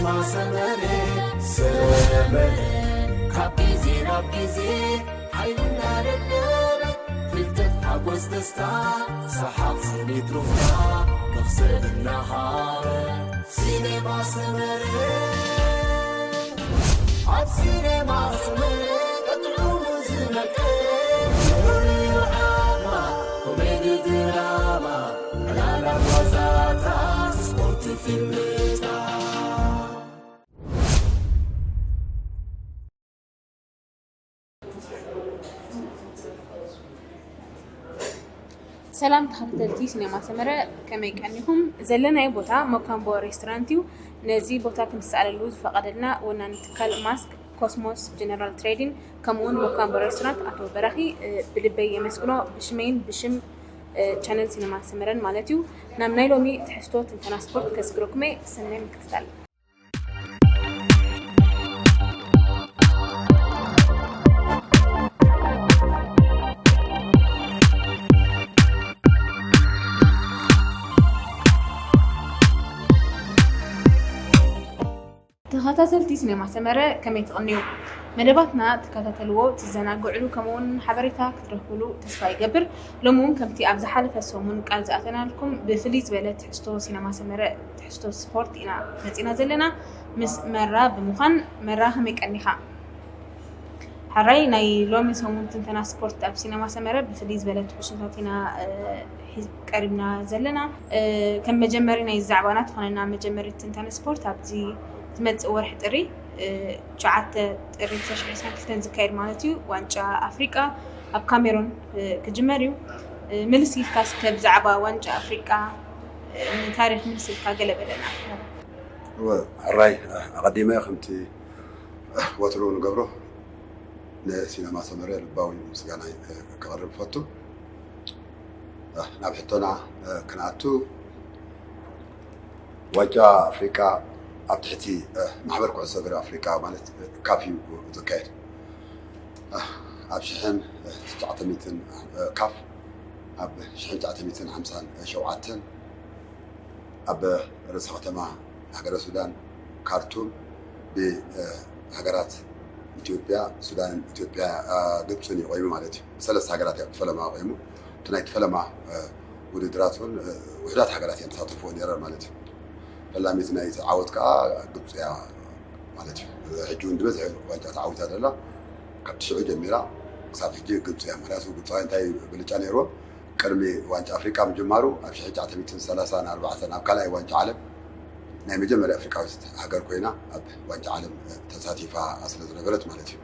ሰመረ ሰመረ ካብ ግዜ ናብ ግዜ ሓይልና ደደበ ፍልጠት ሓጎስ ደስታ ሰሓቕ ስኒት ሩፍታ መኽሰብ እናሃበ ሲኔማ ሰመረ ኣብ ሲኔማ ሰመረ ቀጥዑ ዝመቀ ኮሜዲ ድራማ ዕላላ ጓዛታ ስፖርት ፊልምታ ሰላም ተኸታተልቲ ሲኔማ ሰመረ፣ ከመይ ቀኒኹም? ዘለናዮ ቦታ ሞካምቦ ሬስቶራንት እዩ። ነዚ ቦታ ክንሰኣለሉ ዝፈቐደልና ወናኒ ትካል ማስክ ኮስሞስ ጀነራል ትሬዲንግ፣ ከምኡ እውን ሞካምቦ ሬስቶራንት ኣቶ በራኺ ብልበይ የመስግኖ፣ ብሽመይን ብሽም ቻነል ሲነማ ሰመረን ማለት እዩ። ናብ ናይ ሎሚ ትሕዝቶ ትንተና ስፖርት ከስግረኩም እየ። ሰናይ ምክትታል። ተኸታተልቲ ሲኔማ ሰመረ ከመይ ትቕንዩ? መደባትና ትከታተልዎ፣ ትዘናግዕሉ፣ ከምኡውን ሓበሬታ ክትረኽብሉ ተስፋ ይገብር። ሎሚ እውን ከምቲ ኣብ ዝሓለፈ ሰሙን ቃል ዝኣተናልኩም ብፍልይ ዝበለ ትሕዝቶ ሲነማ ሰመረ፣ ትሕዝቶ ስፖርት ኢና መፂና ዘለና ምስ መራ ብምዃን። መራ ከመይ ቀኒኻ? ሓራይ ናይ ሎሚ ሰሙን ትንተና ስፖርት ኣብ ሲነማ ሰመረ ብፍልይ ዝበለ ትሕዝቶታት ኢና ቀሪብና ዘለና። ከም መጀመሪ ናይ ዛዕባና ትኾነና መጀመሪ ትንተና ስፖርት ኣብዚ ዝመፅእ ወርሒ ጥሪ ትሽዓተ ጥሪ ክልተ ሽሕን ዕስራን ክልተን ዝካየድ ማለት እዩ ዋንጫ ኣፍሪቃ ኣብ ካሜሩን ክጅመር እዩ። ምልስ ኢልካ እስከ ብዛዕባ ዋንጫ ኣፍሪቃ ንታሪክ ምልስ ኢልካ ገለ በለና። ሕራይ ኣቐዲመ ከምቲ ወትሩ ንገብሮ ንሲነማ ሰመረ ልባዊ ምስጋናይ ከቕርብ እፈቱ። ናብ ሕቶና ክንኣቱ፣ ዋንጫ ኣፍሪቃ ኣብ ትሕቲ ማሕበር ኩዕሶ እግሪ ኣፍሪቃ ማለት ካፍ እዩ ዝካየድ። ኣብ ሽሕን ትሽዓተ ሚእትን ካፍ ኣብ ሽሕን ትሽዓተ ሚእትን ሓምሳን ሸውዓተን ኣብ ርእሰ ከተማ ሃገረ ሱዳን ካርቱም ብሃገራት ኢትዮጵያ፣ ሱዳንን ኢትዮጵያ፣ ግብፅን እዩ ቆይሙ ማለት እዩ። ብሰለስተ ሃገራት እዩ ኣብቲ ፈለማ ቆይሙ። እቲ ናይቲ ፈለማ ውድድራት እውን ውሕዳት ሃገራት እየን ተሳተፍዎ ነይረን ማለት እዩ። ፈላሚት ናይቲ ዓወት ከዓ ግብፂ እያ ማለት እዩ። ሕጂ እውን ዝበዝሐ ዋንጫ ተዓዊታ ዘላ ካብቲ ሽዑ ጀሚራ ክሳብ ሕጂ ግብፂ እያ። ምክንያቱ ግብፃውያን እንታይ ብልጫ ነይርዎም? ቅድሚ ዋንጫ ኣፍሪቃ ምጅማሩ ኣብ ሽሕን ትሽዓተ ሚእትን ሰላሳን ኣርባዕተን ኣብ ካልኣይ ዋንጫ ዓለም ናይ መጀመርያ ኣፍሪቃዊት ሃገር ኮይና ኣብ ዋንጫ ዓለም ተሳቲፋ ስለ ዝነበረት ማለት እዩ።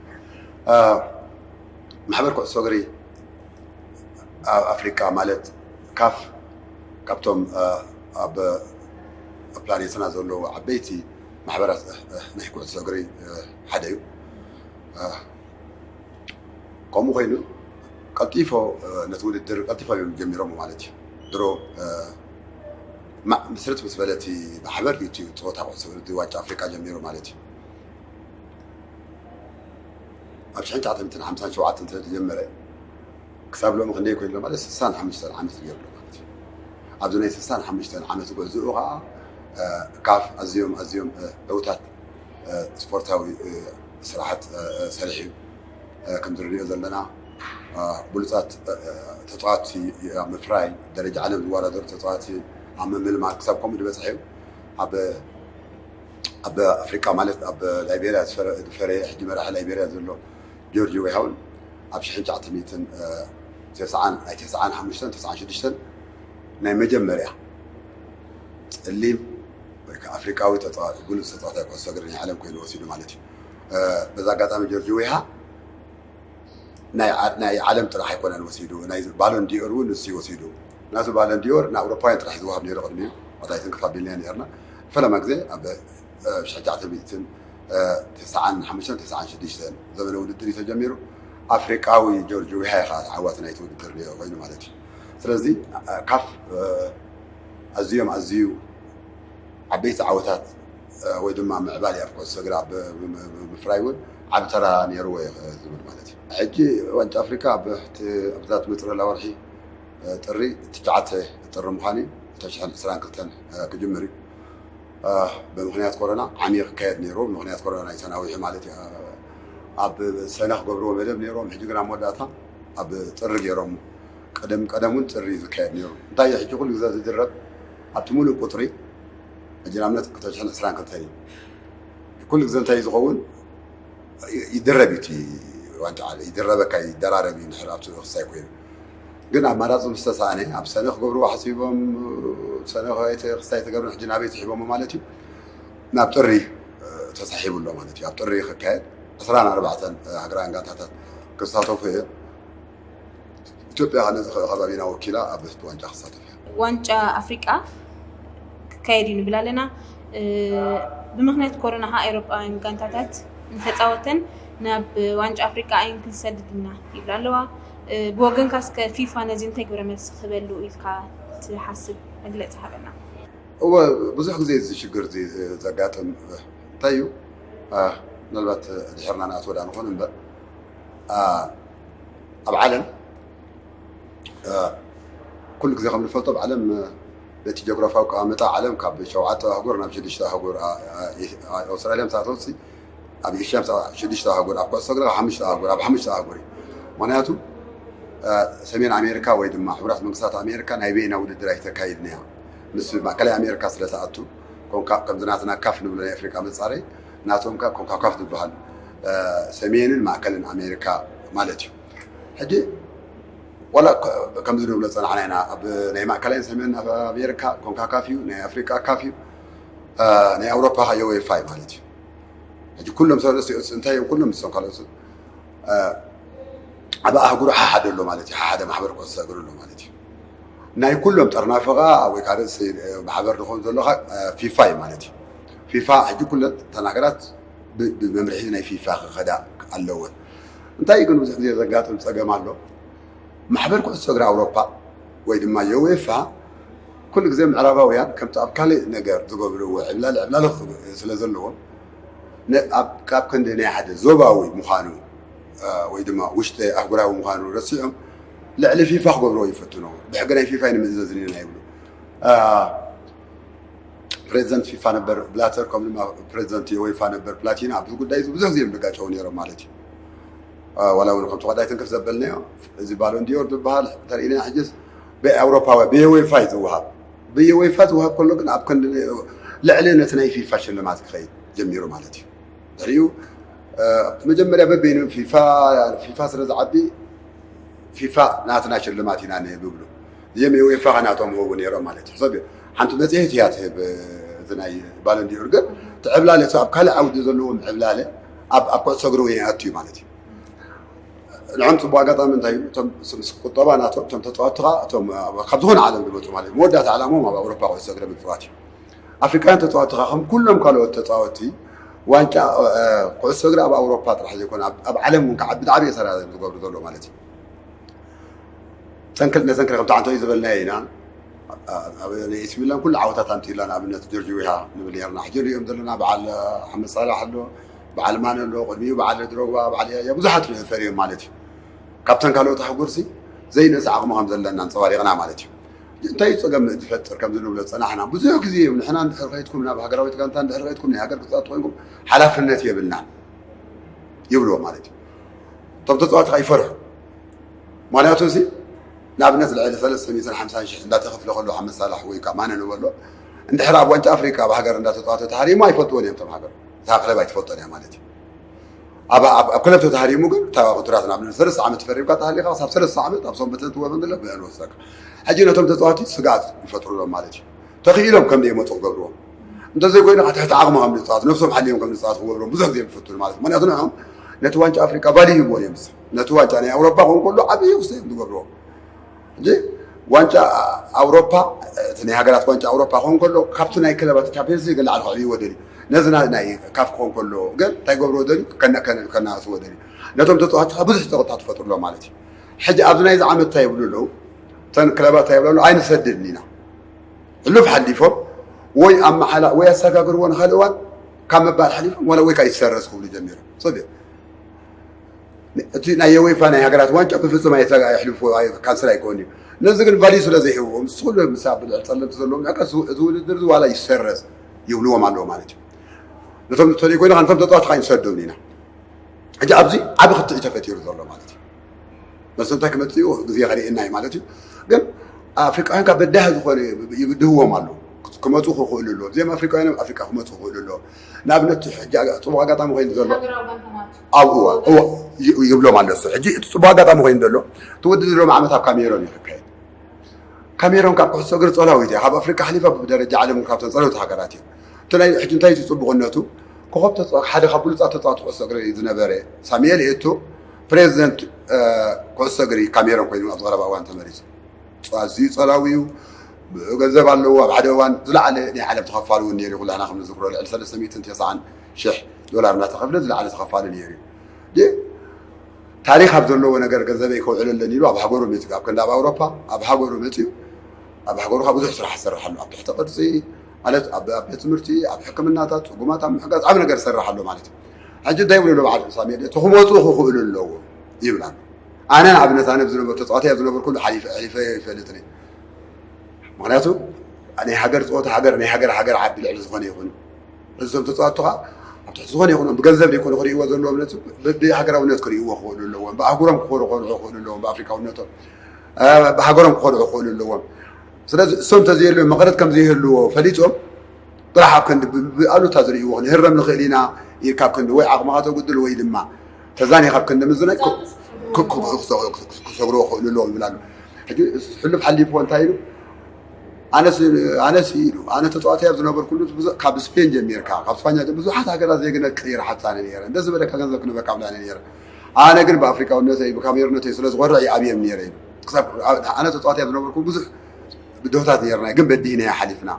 ማሕበር ኩዕሶ እግሪ ኣብ ኣፍሪቃ ማለት ካፍ ካብቶም ኣብ ፕላኔትና ዘለዉ ዓበይቲ ማሕበራት ናይ ኩዕሶ እግሪ ሓደ እዩ። ከምኡ ኮይኑ ቀልጢፎ ነቲ ውድድር ቀልጢፎም እዮም ጀሚሮም ማለት እዩ። ድሮ ምስርት ምስ በለ እቲ ማሕበር እዩ እቲ ፀወታ ኩዕሶ እግሪ ዋንጫ ኣፍሪቃ ጀሚሩ ማለት እዩ። ኣብ ሽሕን ትሽዓተ ሚእትን ሓምሳን ሸውዓተን ስለ ዝጀመረ ክሳብ ሎሚ ክንደይ ኮይኑ ኣሎ ማለት ስሳን ሓሙሽተን ዓመት ገይሩ ኣሎ ማለት እዩ። ኣብዚ ናይ ስሳን ሓሙሽተን ዓመት ጉዕዝኡ ከዓ ካፍ ኣዝዮም ኣዝዮም ዕውታት ስፖርታዊ ስራሓት ሰሪሑ እዩ። ከምዚ ንሪኦ ዘለና ብሉፃት ተፃዋትቲ ኣብ ምፍራይ ደረጃ ዓለም ዝወዳደሩ ተፃዋትቲ ኣብ ምምልማል ክሳብ ከምኡ ዝበፅሐ እዩ። ኣብ ኣብ ኣፍሪቃ ማለት ኣብ ላይቤርያ ዝፈረየ ሕጂ መራሒ ላይቤርያ ዘሎ ጆርጅ ዌሃ እውን ኣብ ሽሕን ትሽዓተ ሚእትን ተስዓን ናይ ተስዓን ሓሙሽተን ተስዓን ሽዱሽተን ናይ መጀመርያ ፀሊም ወይ ከዓ ኣፍሪቃዊ ብሉፅ ተፃዋታይ ኩዕሶ እግሪ ናይ ዓለም ኮይኑ ወሲዱ ማለት እዩ። በዛ ኣጋጣሚ ጆርጅ ዌሃ ናይ ዓለም ጥራሕ ኣይኮነን ወሲዱ፣ ናይ ባሎን ዲኦር እውን ንሱ ወሲዱ። ናቱ ባሎን ዲኦር ንኣውሮፓውያን ጥራሕ ዝወሃብ ነይሩ ቅድሚኡ፣ ወታይትን ክፋ ቢልያ ነርና። ፈለማ ግዜ ኣብ ሽሕን ትሽዓተ ሚእትን ተስዓን ሓሙሽተን ተስዓን ሽዱሽተን ዘመነ ውድድር እዩ ተጀሚሩ። ኣፍሪቃዊ ጆርጅ ዊሃ ከዓ ተዓዋቲ ናይቲ ውድድር ኮይኑ ማለት እዩ። ስለዚ ካፍ ኣዝዮም ኣዝዩ ዓበይቲ ዓወታት ወይ ድማ ምዕባል ኣብ ኩዕሶ እግሪ ኣብ ምፍራይ እውን ዓቢ ተራ ነይርዎ እዩ ዝብል ማለት እዩ። ሕጂ ዋንጫ ኣፍሪካ ኣብዛ ትመፅእ ዘላ ወርሒ ጥሪ ትሽዓተ ጥሪ ምዃኑ እዩ። ክልተ ሽሕን ዕስራን ክልተን ክጅምር እዩ። ብምኽንያት ኮሮና ዓሚ ክካየድ ነይሩ። ብምኽንያት ኮሮና እዩ ተናዊሑ ማለት እዩ። ኣብ ሰነ ክገብርዎ መደብ ነይሮም። ሕጂ ግን ኣብ መወዳእታ ኣብ ጥሪ ገይሮም። ቀደም ቀደም እውን ጥሪ እዩ ዝካየድ ነይሩ። እንታይ እዩ ሕጂ ኩሉ ግዜ ዝድረብ ኣብቲ ሙሉእ ቁፅሪ ሕጂ ንኣብነት ክልተ ሽሕን ዕስራን ክልተን እዩ። ኩሉ ግዜ እንታይ እዩ ዝኸውን? ይድረብ እዩ እቲ ዋንጫ ዓለም ይድረበካ ይደራረብ እዩ ድሕር ኣብቲ ክስታይ ኮይኑ ግን ኣማራፂ ምስ ተሳእነ ኣብ ሰነ ክገብርዎ ሓሲቦም ሰነ ክስታይ ተገብርን ሕጂ ናበይ ስሒቦሞ ማለት እዩ ናብ ጥሪ ተሳሒቡ ኣሎ ማለት እዩ ኣብ ጥሪ ክካየድ ዕስራን ኣርባዕተን ሃገራውያን ጋንታታት ክሳተፉ እየ ኢትዮጵያ ነዚ ከባቢና ወኪላ ኣብ ዋንጫ ክሳተፍ እያ ዋንጫ ኣፍሪቃ ክካየድ እዩ ንብል ኣለና ብምክንያት ኮሮና ከዓ ኤሮጳውያን ጋንታታት እንተፃወተን ናብ ዋንጫ ኣፍሪቃ ኣይን ክንሰድድ ኢና ይብላ ኣለዋ ብወገንካ እስከ ፊፋ ነዚ እንታይ ግብረ መልሲ ክበሉ ኢልካ ትሓስብ መግለፂ ሃበና እወ ብዙሕ ግዜ እዚ ሽግር እዚ ዘጋጥም እንታይ እዩ ምናልባት ድሕርና ንኣትወ ዳ ንኾን እምበር ኣብ ዓለም ኩሉ ግዜ ከም ንፈልጦ ኣብ ዓለም በቲ ጂኦግራፊያዊ ኣቀማምጣ ዓለም ካብ ሸውዓተ ኣህጉር ናብ ሽዱሽተ ኣህጉር ኣውስትራልያ ምስ ኣተወሲ ኣብ ኤሽያ ምስ ሽዱሽተ ኣህጉር ኣብ ኩዕሶ እግሪ ካብ ሓሙሽተ ኣህጉር ኣብ ሓሙሽተ ኣህጉር እዩ ምክንያቱ ሰሜን ኣሜሪካ ወይ ድማ ሕቡራት መንግስታት ኣሜሪካ ናይ በይና ውድድር ኣይተካይድን እያ ምስ ማእከላይ ኣሜሪካ ስለ ዝኣቱ ኮንካ ከምዚ ናትና ካፍ ንብሎ ናይ ኣፍሪቃ መጻረይ ናቶም ካብ ኮንካካፍ ዝበሃል ሰሜንን ማእከልን ኣሜሪካ ማለት እዩ ሕጂ ዋላ ከምዚ ንብሎ ፀናሕና ኢና ኣብ ናይ ማእከላይን ሰሜን ኣሜሪካ ኮንካካፍ እዩ ናይ ኣፍሪቃ ካፍ እዩ ናይ ኣውሮፓ ካ ዮዌፋ እዩ ማለት እዩ ሕጂ ኩሎም ሰለስቲኦስ እንታይ እዮም ኩሎም ንሶም ካልኦት ኣብ ኣህጉሩ ሓሓደ ኣሎ ማለት እዩ ሓሓደ ማሕበር ኩዕሶ እግሪ ኣሎ ማለት እዩ ናይ ኩሎም ጠርናፊ ኸዓ ወይ ከዓ ርእሲ ማሕበር ዝኾን ዘሎ ኸዓ ፊፋ እዩ ማለት እዩ ፊፋ ሕጂ ኩለን ተናገራት ብመምርሒ ናይ ፊፋ ክኸዳ ኣለወን እንታይ ግን ብዙሕ ግዜ ዘጋጥም ፀገም ኣሎ ማሕበር ኩዕሶ እግሪ ኣውሮፓ ወይ ድማ ዮዌፋ ኩሉ ግዜ ምዕራባውያን ከምቲ ኣብ ካልእ ነገር ዝገብርዎ ዕብላል ዕብላል ስለ ዘለዎም ካብ ክንዲ ናይ ሓደ ዞባዊ ምዃኑ ወይ ድማ ውሽጢ ኣህጉራዊ ምዃኑ ረሲዖም ልዕሊ ፊፋ ክገብርዎ ይፈትኖ ብሕጊ ናይ ፊፋ ንምእዘዝን ኢና ይብሉ ፕሬዚደንት ፊፋ ነበር ብላተር ከም ድማ ፕሬዚደንት ዮዌፋ ነበር ፕላቲና ኣብዚ ጉዳይ እዚ ብዙሕ ግዜ እዮም ዝጋጨው ነይሮም ማለት እዩ ዋላ እውን ከምቲ ቀዳይ ትንክፍ ዘበልናዮ እዚ ባሎን ዲዮር ዝበሃል ተርእና ሕጅስ ብኣውሮፓውያ ብዮዌፋ እዩ ዝወሃብ ብዮዌፋ ዝወሃብ ከሎ ግን ኣብ ክንዲ ልዕሊ ነቲ ናይ ፊፋ ሽልማት ክኸይድ ጀሚሩ ማለት እዩ ድሕሪኡ መጀመርያ በበይኑ ፊፋ ፊፋ ስለ ዝዓቢ ፊፋ ናትና ሽልማት ኢና ንህብ ይብሉ እዚኦም ዩኤፋ ከናቶም ህቡ ነይሮም ማለት እዩ ሰብ ሓንቲ መፅሄት እያ ትህብ እዚ ናይ ባለንዲዮር ግን ትዕብላለ ኣብ ካልእ ዓውዲ ዘለዎም ዕብላለ ኣብ ኩዕሶ እግሪ ወይ ኣትዩ ማለት እዩ ንዖም ፅቡቅ ኣጋጣሚ እንታይ እዩ ምስ ቁጠባ ናቶም እቶም ተፃወትኻ እቶም ካብ ዝኾነ ዓለም ዝመፁ ማለት መወዳእታ ዕላሞም ኣብ ኣውሮፓ ኩዕሶ እግሪ ምፅዋት እዩ ኣፍሪቃውያን ተፃወትኻ ከም ኩሎም ካልኦት ተፃወቲ ዋንጫ ኩዕሶ እግሪ ኣብ ኣውሮፓ ጥራሕ ዘይኮነ ኣብ ዓለም እውን ከዓ ብጣዕሚ የሰራ ዝገብሩ ዘሎ ማለት እዩ ነተን ክልተ ከምቲ ዓንቶኒ ዝበልናዮ ኢና ንኤሲ ሚላን ኩሉ ዓወታት ኣምፅእላ ንኣብነት ጆርጅ ዊሃ ንብል ነርና ሕጂ ንሪኦም ዘለና በዓል ሓመድ ሳላሕ ኣሎ በዓል ማነ ኣሎ ቅድሚኡ በዓል ድሮግባ በዓል ያያ ብዙሓት ፈርዮም ማለት እዩ ካብተን ካልኦት ኣህጉርሲ ዘይንእስ ዓቕሚ ከም ዘለና ኣንፀባሪቕና ማለት እዩ እንታይ እዩ ፀገም ዝፈጥር ከምዚ ንብሎ ዝፀናሕና ብዙሕ ግዜ እዮም ንሕና እንድሕር ከይድኩም ናብ ሃገራዊት ጋንታ እንድሕር ከይድኩም ናይ ሃገር ክፃወት ኮይንኩም ሓላፍነት የብልናን ይብልዎ ማለት እዩ እቶም ተፃዋቲ ከዓ ይፈርሑ ምክንያቱ እዚ ንኣብነት ልዕሊ ሰለስተ ሚእትን ሓምሳን ሽሕ እንዳተኸፍለ ከሎ ሓመድ ሳላሕ ወይ ከዓ ማነ ንበሎ እንድሕር ኣብ ዋንጫ ኣፍሪቃ ኣብ ሃገር እንዳተፃወተ ተሃሪሙ ኣይፈልጥዎን እዮም እቶም ሃገር እታ ክለብ ኣይትፈልጦን እያ ማለት እዩ ኣብ ኣብ ክለብ ተተሃሪሙ ግን እታ ኮንትራት ናብ ሰለስተ ዓመት ፈሪምካ ተሃሊካ ክሳብ ሰለስተ ዓመት ኣብ ሰንበተን ትወበን ዘሎ ብዕል ወሰካ ሕጂ ነቶም ተፃዋቲ ስግኣት ይፈጥሩሎም ማለት እዩ ተኽኢሎም ከም ዘይመፁ ክገብርዎም እንተዘይኮይኑ ትሕቲ ዓቕሚ ከም ዝፃወት ነብሶም ሓሊዮም ከም ዝፃወት ክገብርዎም ብዙሕ ግዜ ይፈትኑ ማለት ምክንያቱ ንዕም ነቲ ዋንጫ ኣፍሪቃ ቫሊ ይህብዎ እዮም ነቲ ዋንጫ ናይ ኣውሮፓ ክኸውን ከሎ ዓብዪ ውስተ እዮም ዝገብርዎ ሕጂ ዋንጫ ኣውሮፓ እቲ ናይ ሃገራት ዋንጫ ኣውሮፓ ክኸውን ከሎ ካብቲ ናይ ክለባት ቻምፒየንስ ሊግ ንላዕሊ ክዕብይዎ ደልዩ ነዚ ናይ ካፍ ክኾን ከሎ ግን እንታይ ገብርዎ ደልዩ ከናእስዎ ደልዩ ነቶም ተፃዋትኻ ብዙሕ ፀቕጥታ ትፈጥሩሎም ማለት እዩ ሕጂ ኣብዚ ናይዚ ዓመት እንታይ ይብሉ ኣለዉ እተን ክለባት እንታይ ይብሉ ኣለዉ ኣይንሰድድን ኢና ሕሉፍ ሓሊፎም ወይ ኣመሓላ ወይ ኣሰጋግርዎ ንካልእ እዋን ካብ ምባል ሓሊፎም ዋላ ወይ ከዓ ይሰረዝ ክብሉ ጀሚሮም ሰብ እቲ ናይ የወይፋ ናይ ሃገራት ዋንጫ ብፍፁም ኣየሕልፍዎ ካንስል ኣይኮን እዩ ነዚ ግን ቫልዩ ስለ ዘይህብዎም ምስ ኩሉ ምስ ኣብ ልዕሊ ፀለምቲ ዘለዎም ዕቀ እዚ ውድድር እዚ ዋላ ይሰረዝ ይብልዎም ኣለዎ ማለት እዩ። ነቶም ተደይ ኮይና ነቶም ተፃዋቲ ከዓ ንሰዶም ኢና። ሕጂ ኣብዚ ዓቢ ክትዕ ተፈጢሩ ዘሎ ማለት እዩ። መልሲ እንታይ ክመፅእ እዩ ግዜ ከርእየና እዩ ማለት እዩ። ግን ኣፍሪቃውያን ካብ በዳህ ዝኾነ ይብድህዎም ኣለዉ። ክመፁ ክኽእሉ ኣለዎ። እዚኦም ኣፍሪቃውያን ኣብ ኣፍሪቃ ክመፁ ክኽእሉ ኣለዎ። ንኣብነት ሕጂ ኣጋ- ፅቡቅ ኣጋጣሚ ኮይኑ ዘሎ ኣብኡ እዋ እዋ ይ- ይብሎም ኣሎ እሱ። ሕጂ እቲ ፅቡቅ ኣጋጣሚ ኮይኑ ዘሎ እቲ ውድድር ሎም ዓመት ኣብ ካሜሮን እዩ ክካየድ። ካሜሮን ካብ ኩዕሶ እግሪ ፀላዊት እያ። ካብ ኣፍሪቃ ሓሊፋ ብደረጃ ዓለም ካብተን ፀለውቲ ሃገራት እዩ። እቲ ናይ ሕጂ እንታይ እቲ ፅቡቅነቱ ኮኸብ ተፃ- ሓደ ካብ ብሉፃት ተፃወቲ ኩዕሶ እግሪ ዝነበረ ሳሙኤል ኤቶ ፕሬዚደንት ኩዕሶ እግሪ ካሜሮን ኮይኑ ኣብ ዝቐረባ እዋን ተመሪፁ። ኣዝዩ ፀላዊ እዩ። ገንዘብ ኣለዎ። ኣብ ሓደ እዋን ዝለዓለ ናይ ዓለም ተኸፋሊ እውን ነይሩ። ኩላህና ከም ንዝክሮ ልዕሊ ሰለስተ ሚእትን ተስዓን ሽሕ ዶላር እናተኸፍለ ዝለዓለ ተኸፋሊ ነይሩ እዩ። ግን ታሪክ ኣብ ዘለዎ ነገር ገንዘበይ ከውዕለለን ኢሉ ኣብ ሃገሩ መፅኡ። ኣብ ክንዲ ኣብ ኣውሮፓ ኣብ ሃገሩ መፅኡ። ኣብ ሃገሩ ካብ ብዙሕ ስራሕ ዝሰርሕ ኣሎ። ኣብ ትሕቲ ቅርፂ ማለት ኣብ ኣብ ቤት ትምህርቲ፣ ኣብ ሕክምናታት፣ ፅጉማት ኣብ ምሕጋዝ ዓብ ነገር ዝሰርሕ ኣሎ ማለት እዩ። ሕጂ እንታይ ይብሉ ኣለዉ በዓል ሳሜል? እቲ ክመፁ ክኽእሉ ኣለዎ ይብል ኣሎ። ኣነ ንኣብነት ኣነ ዝነበሩ ተፃዋታይ ኣብ ዝነበርኩሉ ሓሊፈ ሕሊፈ ይፈልጥኒ። ምክንያቱ ናይ ሃገር ፀወታ ሃገር ናይ ሃገር ሃገር ዓዲ ልዕሊ ዝኾነ ይኹን እዞም ተፃወትቱ ከዓ ኣብ ትሕቲ ዝኾነ ይኹን ብገንዘብ ዘይኮኑ ክርእይዎ ዘለዎም ነቲ ብሃገራውነት ክርእይዎ ክኽእሉ ኣለዎም። ብኣህጉሮም ክኾሩ ክኾርዑ ክኽእሉ ኣለዎም። ብኣፍሪካውነቶም ብሃገሮም ክኾርዑ ክኽእሉ ኣለዎም። ስለዚ እሶም ተዘየልዎም መቐረት ከም ዘይህልዎ ፈሊጦም ጥራሕ ኣብ ክንዲ ብኣሉታ ዝርእይዎ ክንህረም ንኽእል ኢና ኢልካ ኣብ ክንዲ ወይ ዓቕምኻ ተጉድል ወይ ድማ ተዛኒኻ ኣብ ክንዲ ምዝናይ ክሰግርዎ ክኽእሉ ኣለዎም ይብል ኣሎ። ሕጂ ሕሉፍ ሓሊፍዎ እንታይ ኢሉ ኣነስ ኣነስ ኢሉ ኣነ ተፃዋታይ ኣብ ዝነበርኩሉ ብዙ- ካብ ስፔን ጀሚርካ ካብ ስፓኛ ጀ- ብዙሓት ሃገራት ዜግነት ክቕይር ሓሳነ ነረ እንደ ዝበለካ ገንዘብ ክንበካ ብላኒ ነረ ኣነ ግን ብኣፍሪካውነተይ ብካሜርነተይ ስለ ዝኾርዕ ይኣብዮም ነረ ኢሉ ክሳብ ኣነ ተፃዋታይ ኣብ ዝነበርኩ ብዙሕ ብድሆታት ነርና ግን በዲህና ሓሊፍና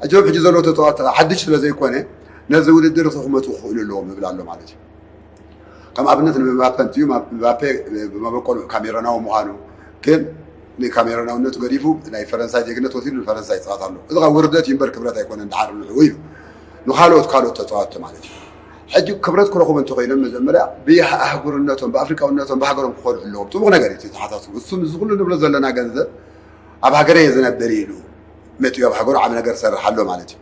እጆም ሕጂ ዘሎ ተፃዋቲ ሓድሽ ስለ ዘይኮነ ነዚ ውድድር ክመፁ ክኽእሉ ኣለዎም ይብል ኣሎ ማለት እዩ ከም ኣብነት ንምባፔ እንትዩ ምባፔ ብመበቆሉ ካሜሮናዊ ምዃኑ ግን ንካሜሮናውነቱ ገዲፉ ናይ ፈረንሳይ ዜግነት ወሲዱ ንፈረንሳይ ይፃወት ኣሎ እዚ ከዓ ውርደት ይንበር ክብረት ኣይኮነን ድሓር ንዕኡ እዩ ንካልኦት ካልኦት ተፃወትቲ ማለት እዩ ሕጂ ክብረት ክረኽቡ እንተኮይኖም መጀመርያ ብኣህጉርነቶም ብኣፍሪካውነቶም ብሃገሮም ክኾርዑ ኣለዎም ፅቡቅ ነገር እዩ ተሓሳስቡ እሱም እዚ ኩሉ ንብሎ ዘለና ገንዘብ ኣብ ሃገረ እየ ዝነብር ኢሉ መፅኡ ኣብ ሃገሩ ዓብ ነገር ሰርሕ ኣሎ ማለት እዩ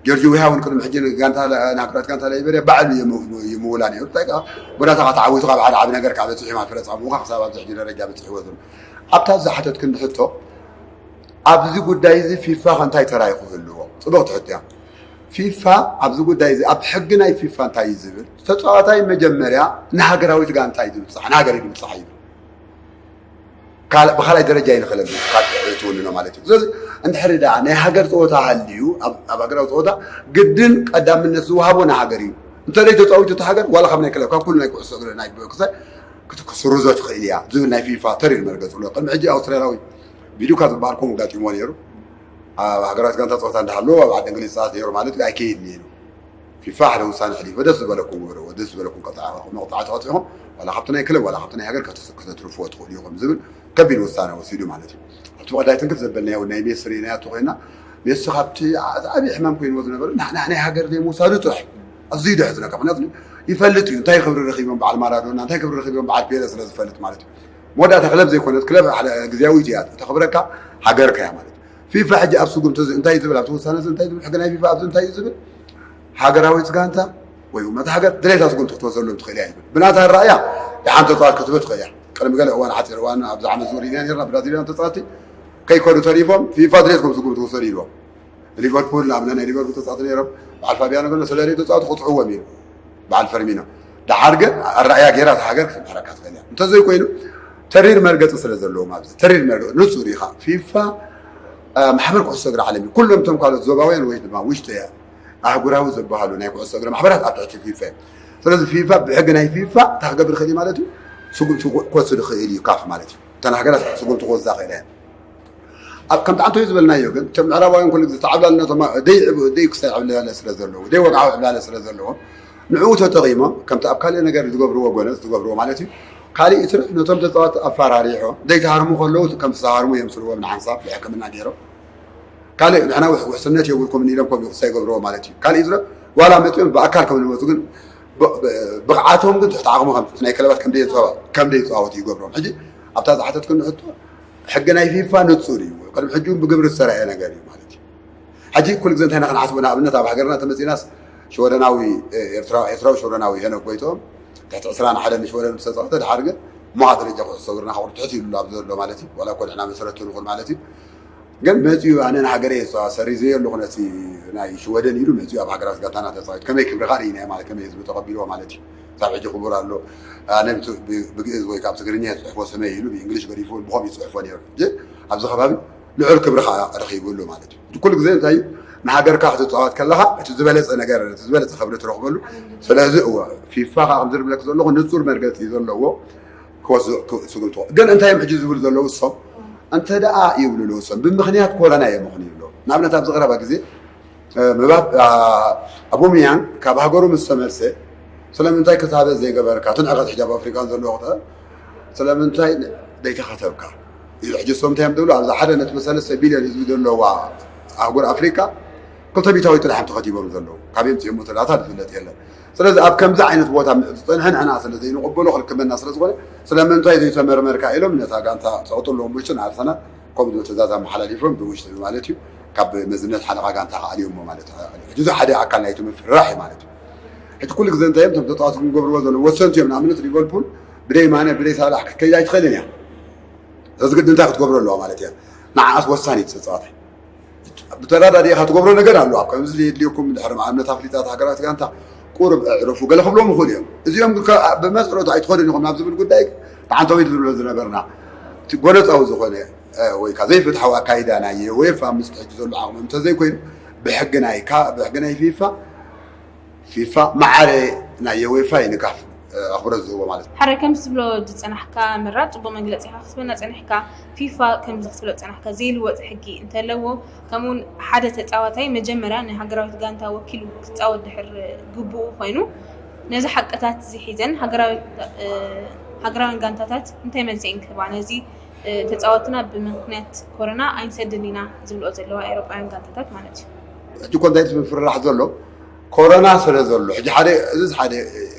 ጆርጅ ዊሃ እውን ቅድሚ ሕጂ ንጋንታ ንሃገራት ጋንታ ላይበርያ ባዕሉ ይምውላ ነይሩ እንታይ ከዓ ጎዳታ ተዓዊቱ ካብ ሓደ ዓብ ነገር ከዓ በፂሑ ማፍረ ፃምኡካ ክሳብ ኣብዚ ሕጂ ደረጃ በፂሕዎ ዘሎ ኣብታ ዝሓተት ክንዲ ሕቶ ኣብዚ ጉዳይ እዚ ፊፋ ከ እንታይ ተራ ይክህልዎ ፅቡቅ ትሕቶ እያ ፊፋ ኣብዚ ጉዳይ እዚ ኣብ ሕጊ ናይ ፊፋ እንታይ እዩ ዝብል ተፃዋታይ መጀመርያ ንሃገራዊት ጋንታ እዩ ዝብፃሕ ንሃገር እዩ ዝብፃሕ እዩ ካልእ ብኻልኣይ ደረጃ ይንኸለሉ ካብ ትውንኖ ማለት እዩ ስለዚ እንድሕሪ ደኣ ናይ ሃገር ፀወታ ሃልዩ ኣብ ኣብ ሃገራዊ ፀወታ ግድን ቀዳምነት ዝወሃቦ ንሃገር እዩ እንተዘይ ተፃዊቱ እቲ ሃገር ዋላ ካብ ናይ ክለብ ካብ ኩሉ ናይ ኩዕሶ እግሪ ናይ ክሳይ ክስርዞ ትኽእል እያ ዝብል ናይ ፊፋ ተሪር መርገፂ ኣሎ ቅድሚ ሕጂ ኣውስትራልያዊ ቪዲዮካ ዝበሃል ከምኡ ጋጢሞ ነይሩ ኣብ ሃገራት ጋንታ ፀወታ እንዳሃለዎ ኣብ ዓዲ እንግሊዝ ፀዋት ነይሩ ማለት እዩ ኣይከይድ ነይሩ ፊፋ ሓደ ውሳነ ሕሊፎ ደስ ዝበለኩም ግበርዎ ደስ ዝበለኩም ቀጣዕኹም መቕፃዕቲ ቀፂኹም ዋላ ካብቲ ናይ ክለብ ዋላ ካብቲ ናይ ሃገር ከተትርፍዎ ትኽእሉ ኢኹም ዝብል ከቢድ ውሳነ ወሲዱ ማለት እዩ ኣብቲ ብቐዳይ ትንክፍ ዘበልናዮ ናይ ሜሲ ርኢናያቶ ኮይና ሜሲ ካብቲ ዓብዪ ሕማም ኮይንዎ ዝነበረ ናይ ሃገር ዘይምውሳዱ ጥራሕ ኣዝዩ ደሕዝነካ ምክንያቱ ይፈልጥ እዩ እንታይ ክብሪ ረኺቦም በዓል ማራዶና እንታይ ክብሪ ረኺቦም በዓል ፔለ ስለ ዝፈልጥ ማለት እዩ መወዳእታ ክለብ ዘይኮነት ክለብ ግዝያዊት እያ ተኽብረካ ሃገርካ እያ ማለት ፊፋ ሕጂ ኣብ ስጉምቲ እዚ እንታይ ዝብል ኣብቲ ውሳነ እዚ እንታይ ዝብል ሕጊ ናይ ፊፋ ኣብዚ እንታይ እዩ ዝብል ሃገራዊት ጋንታ ወይ እመት ሃገር ድሌታ ስጉምቲ ክትወሰሎም ትኽእል እያ ይብል ብናታ ራእያ ደሓን ተፃዋት ክትህበ ትኽእል እያ ቅድሚ ገለ እዋን ሓፂር እዋን ኣብዚ ዓመት ዝወሪድና ነርና ብራዚልያን ተፃዋቲ ከይከዱ ተሪፎም ፊፋ ድሌትኩም ስጉምቲ ውሰዱ ኢልዎም ሊቨርፑል ንኣብነት ናይ ሊቨርፑል ተፃወቲ ነይሮም በዓል ፋቢያኖ ገሎ ስለ ዘይተፃወቱ ክፅዕዎም ኢሉ በዓል ፈርሚኖ ደሓር ግን ኣረኣያ ገይራ እታ ሃገር ክትምሕረካ ትኽእል እያ እንተዘይኮይኑ ተሪር መርገፂ ስለ ዘለዎም ኣብዚ ተሪር መርገፂ ንፁር ኢኻ ፊፋ ማሕበር ኩዕሶ እግሪ ዓለም እዩ ኩሎም እቶም ካልኦት ዞባውያን ወይ ድማ ውሽጢ ኣህጉራዊ ዝበሃሉ ናይ ኩዕሶ እግሪ ማሕበራት ኣብ ትሕቲ ፊፋ እዮም ስለዚ ፊፋ ብሕጊ ናይ ፊፋ እንታይ ክገብር ይኽእል እዩ ማለት እዩ ስጉምቲ ክወስድ ይኽእል እዩ ካፍ ማለት እዩ እተን ሃገራት ስጉምቲ ክወስዳ ክእል እየን ኣብ ከምቲ ዓንቶይ ዝበልናዮ ግን እቶም ምዕራባውያን ኩሉ ግዜ ተዓብላልነቶም ደይ ደይ ክሳይ ዕብላለ ስለ ዘለዎ ደይ ወግዓዊ ዕብላለ ስለ ዘለዎ ንዕኡ ተጠቒሞም ከምቲ ኣብ ካልእ ነገር ዝገብርዎ ጎነዝ ዝገብርዎ ማለት እዩ ካልእ ይትርፍ ነቶም ተፃወቲ ኣፈራሪሖም ደይ ተሃርሙ ከለዉ ከም ዝተሃርሙ የምስልዎም ንሓንሳብ ብሕክምና ገይሮም ካልእ ንሕና ውሕስነት የብልኩም ኢሎም ከምኡ ክሳይ ገብርዎ ማለት እዩ ካልእ ይትረፍ ዋላ መፅኦም ብኣካል ከም ዝመፁ ግን ብቕዓቶም ግን ትሕቲ ዓቕሙ ከም ናይ ክለባት ከም ደይፃወት ይገብሮም ሕጂ ኣብታ ዝሓተት ክንሕቶ ሕጊ ናይ ፊፋ ንፁር እዩ ቅድሚ ሕጂ እውን ብግብሪ ዝተረኣየ ነገር እዩ ማለት እዩ ሕጂ ኩሉ ግዜ እንታይ ኢና ክንሓስቦ? ንኣብነት ኣብ ሃገርና ተመፂናስ ሽወደናዊ፣ ኤርትራዊ፣ ኤርትራዊ ሽወደናዊ ሄኖክ ጎይትኦም ትሕቲ ዕስራን ሓደን ንሽወደን ምስ ተፃወተ፣ ድሓር ግን ሞሃ ደረጃ ኩዕሶ እግርና ካብ ትሕት ኢሉ ኣብ ዘሎ ማለት እዩ። ዋላ እኮ ንሕና መሰረቱ ንኹን ማለት እዩ። ግን መፂኡ ኣነ ንሃገረይ እየ ዝፃወት፣ ሰሪዘዮ ኣለኹ ነቲ ናይ ሽወደን ኢሉ መፂኡ ኣብ ሃገራት ጋንታና ተፃዊት። ከመይ ክብርኻ ርኢናዮ ማለት፣ ከመይ ህዝቢ ተቐቢልዎ ማለት እዩ። ክሳብ ሕጂ ክቡር ኣሎ። ኣነ ብት-፣ ብ-፣ ብግእዝ ወይ ካብ ትግርኛ ዝፅሕፎ ስመይ ኢሉ ብእንግሊሽ ገዲፉ እውን ብኸምኡ ይፅሕፎ ነይሩ። ሕጂ ኣብዚ ከባቢ ልዑል ክብሪ ከዓ ረኺቡ ኣሎ ማለት እዩ። ኩሉ ግዜ እንታይ እዩ፣ ንሃገርካ ክትፃወት ከለኻ እቲ ዝበለፀ ነገር፣ እቲ ዝበለፀ ክብሪ ትረኽበሉ። ስለዚ እወ፣ ፊፋ ከዓ ከምዚ ዝብለክ ዘለኹ ንፁር መርገፂ ዘለዎ ክወስድ፣ ክስጉምቶ። ግን እንታይ እዮም ሕጂ ዝብሉ ዘለዉ እሶም? እንተ ደኣ ይብሉ ኣለዉ እሶም፣ ብምኽንያት ኮረና እዮም ምኽንዩ ኣለዉ። ንኣብነት ኣብዚ ቀረባ ግዜ፣ እ፣ ምባብ፣ ኣ፣ ኣቦሚያንግ ካብ ሃገሩ ምስ ተመልሰ፣ ስለምንታይ ክታበት ዘይገበርካ? እቲ ንዕቀት ሕጂ ኣብ ኣፍሪቃን ዘለዎ ክተ-፣ ስለምንታይ ዘይተኸተብካ? እዩ። ሕጂ እሶም እንታይ እዮም ዝብሉ? ኣብዛ ሓደ ነጥቢ ሰለስተ ቢልዮን ህዝቢ ዘለዋ ኣህጉር ኣፍሪቃ፣ ክልተ ሚእታዊት ጥራሕ እዮም ተኸቲቦም ዘለዉ። ካበይ ኣምፂኦሞ እቲ ዳታ ዝፍለጥ የለን። ስለዚ ኣብ ከምዚ ዓይነት ቦታ ዝፀንሐ ንሕና ስለ ዘይንቕበሎ፣ ክልክመና ስለ ዝኾነ፣ ስለምንታይ ዘይተመርመርካ ኢሎም ነታ ጋንታ ፀቕጥሎም ውሽጥን ኣርሰናል ከምኡ ዝበለ ትእዛዝ ኣመሓላሊፎም ብውሽጢ ማለት እዩ፣ ካብ መዝነት ሓለቓ ጋንታ ክኣልዮሞ ማለት እዩ። ሕጂ እዚ ሓደ ኣካል ናይቲ ምፍርራሕ እዩ ማለት እዩ። ሕጂ ኩሉ ግዜ እንታይ እዮም እቶም ተፃዋቲ ክንገብርዎ ዘለዉ? ወሰንቲ እዮም። ንኣብነት ሊቨርፑል ብደይ ማነ ብደይ ሳላሕ ክትከይድ ኣይትኽእልን እያ። ስለዚ ግዲ እንታይ ክትገብሮ ኣለዋ ማለት እያ? ንዓኣስ ወሳኒት ተፃዋታይ ብተረዳዲእኻ ትገብሮ ነገር ኣሎ። ኣብ ከምዚ የድልየኩም ድሕሪ ንኣብነት ኣፍሊጣት ሃገራት ጋንታ ቁሩብ እዕርፉ ገለ ክብሎም ይኽእሉ እዮም። እዚኦም ግን ከ-፣ ብመሰረቱ ኣይትኸዱን ኢኹም ናብ ዝብል ጉዳይ ብዓንተዊት ዝብሎ ዝነበርና እቲ ጎነፃዊ ዝኾነ፣ እ፣ ወይ ከዓ ዘይፍትሓዊ ኣካይዳ ናይ ዩኤፋ ምስቲ ሕጂ ዘሎ ዓቕሚ እንተዘይኮይኑ ብሕጊ ናይ ካ-፣ ብሕጊ ናይ ፊፋ ፊፋ ማዕረ ናይ ዩኤፋ እዩ ንካፍ ኣኽብሮት ዝህቦ ማለት እዩ። ሓረ ከምዚ ትብሎ ዝጸናሕካ ምራድ ጽቡቕ መግለጺ ኢኻ ክትበና ጸኒሕካ። ፊፋ ከምዚ ክትብሎ ዝጸናሕካ ዘይልወጥ ሕጊ እንተለዎ፣ ከምኡውን ሓደ ተጻዋታይ መጀመርያ ንሃገራዊት ጋንታ ወኪሉ ክጻወት ድሕር ግቡኡ ኮይኑ፣ ነዚ ሓቅታት እዚ ሒዘን ሃገራዊት፣ እ፣ ሃገራውያን ጋንታታት እንታይ መልሲ እየን ክህባ? ነዚ፣ እ፣ ተጻወትና ብምኽንያት ኮሮና ኣይንሰድን ኢና ዝብልኦ ዘለዋ ኤውሮጳውያን ጋንታታት ማለት እዩ። ሕጂ እኮ እንታይ እቲ ምፍርራሕ ዘሎ? ኮሮና ስለ ዘሎ፣ ሕጂ ሓደ፣ እዚ ሓደ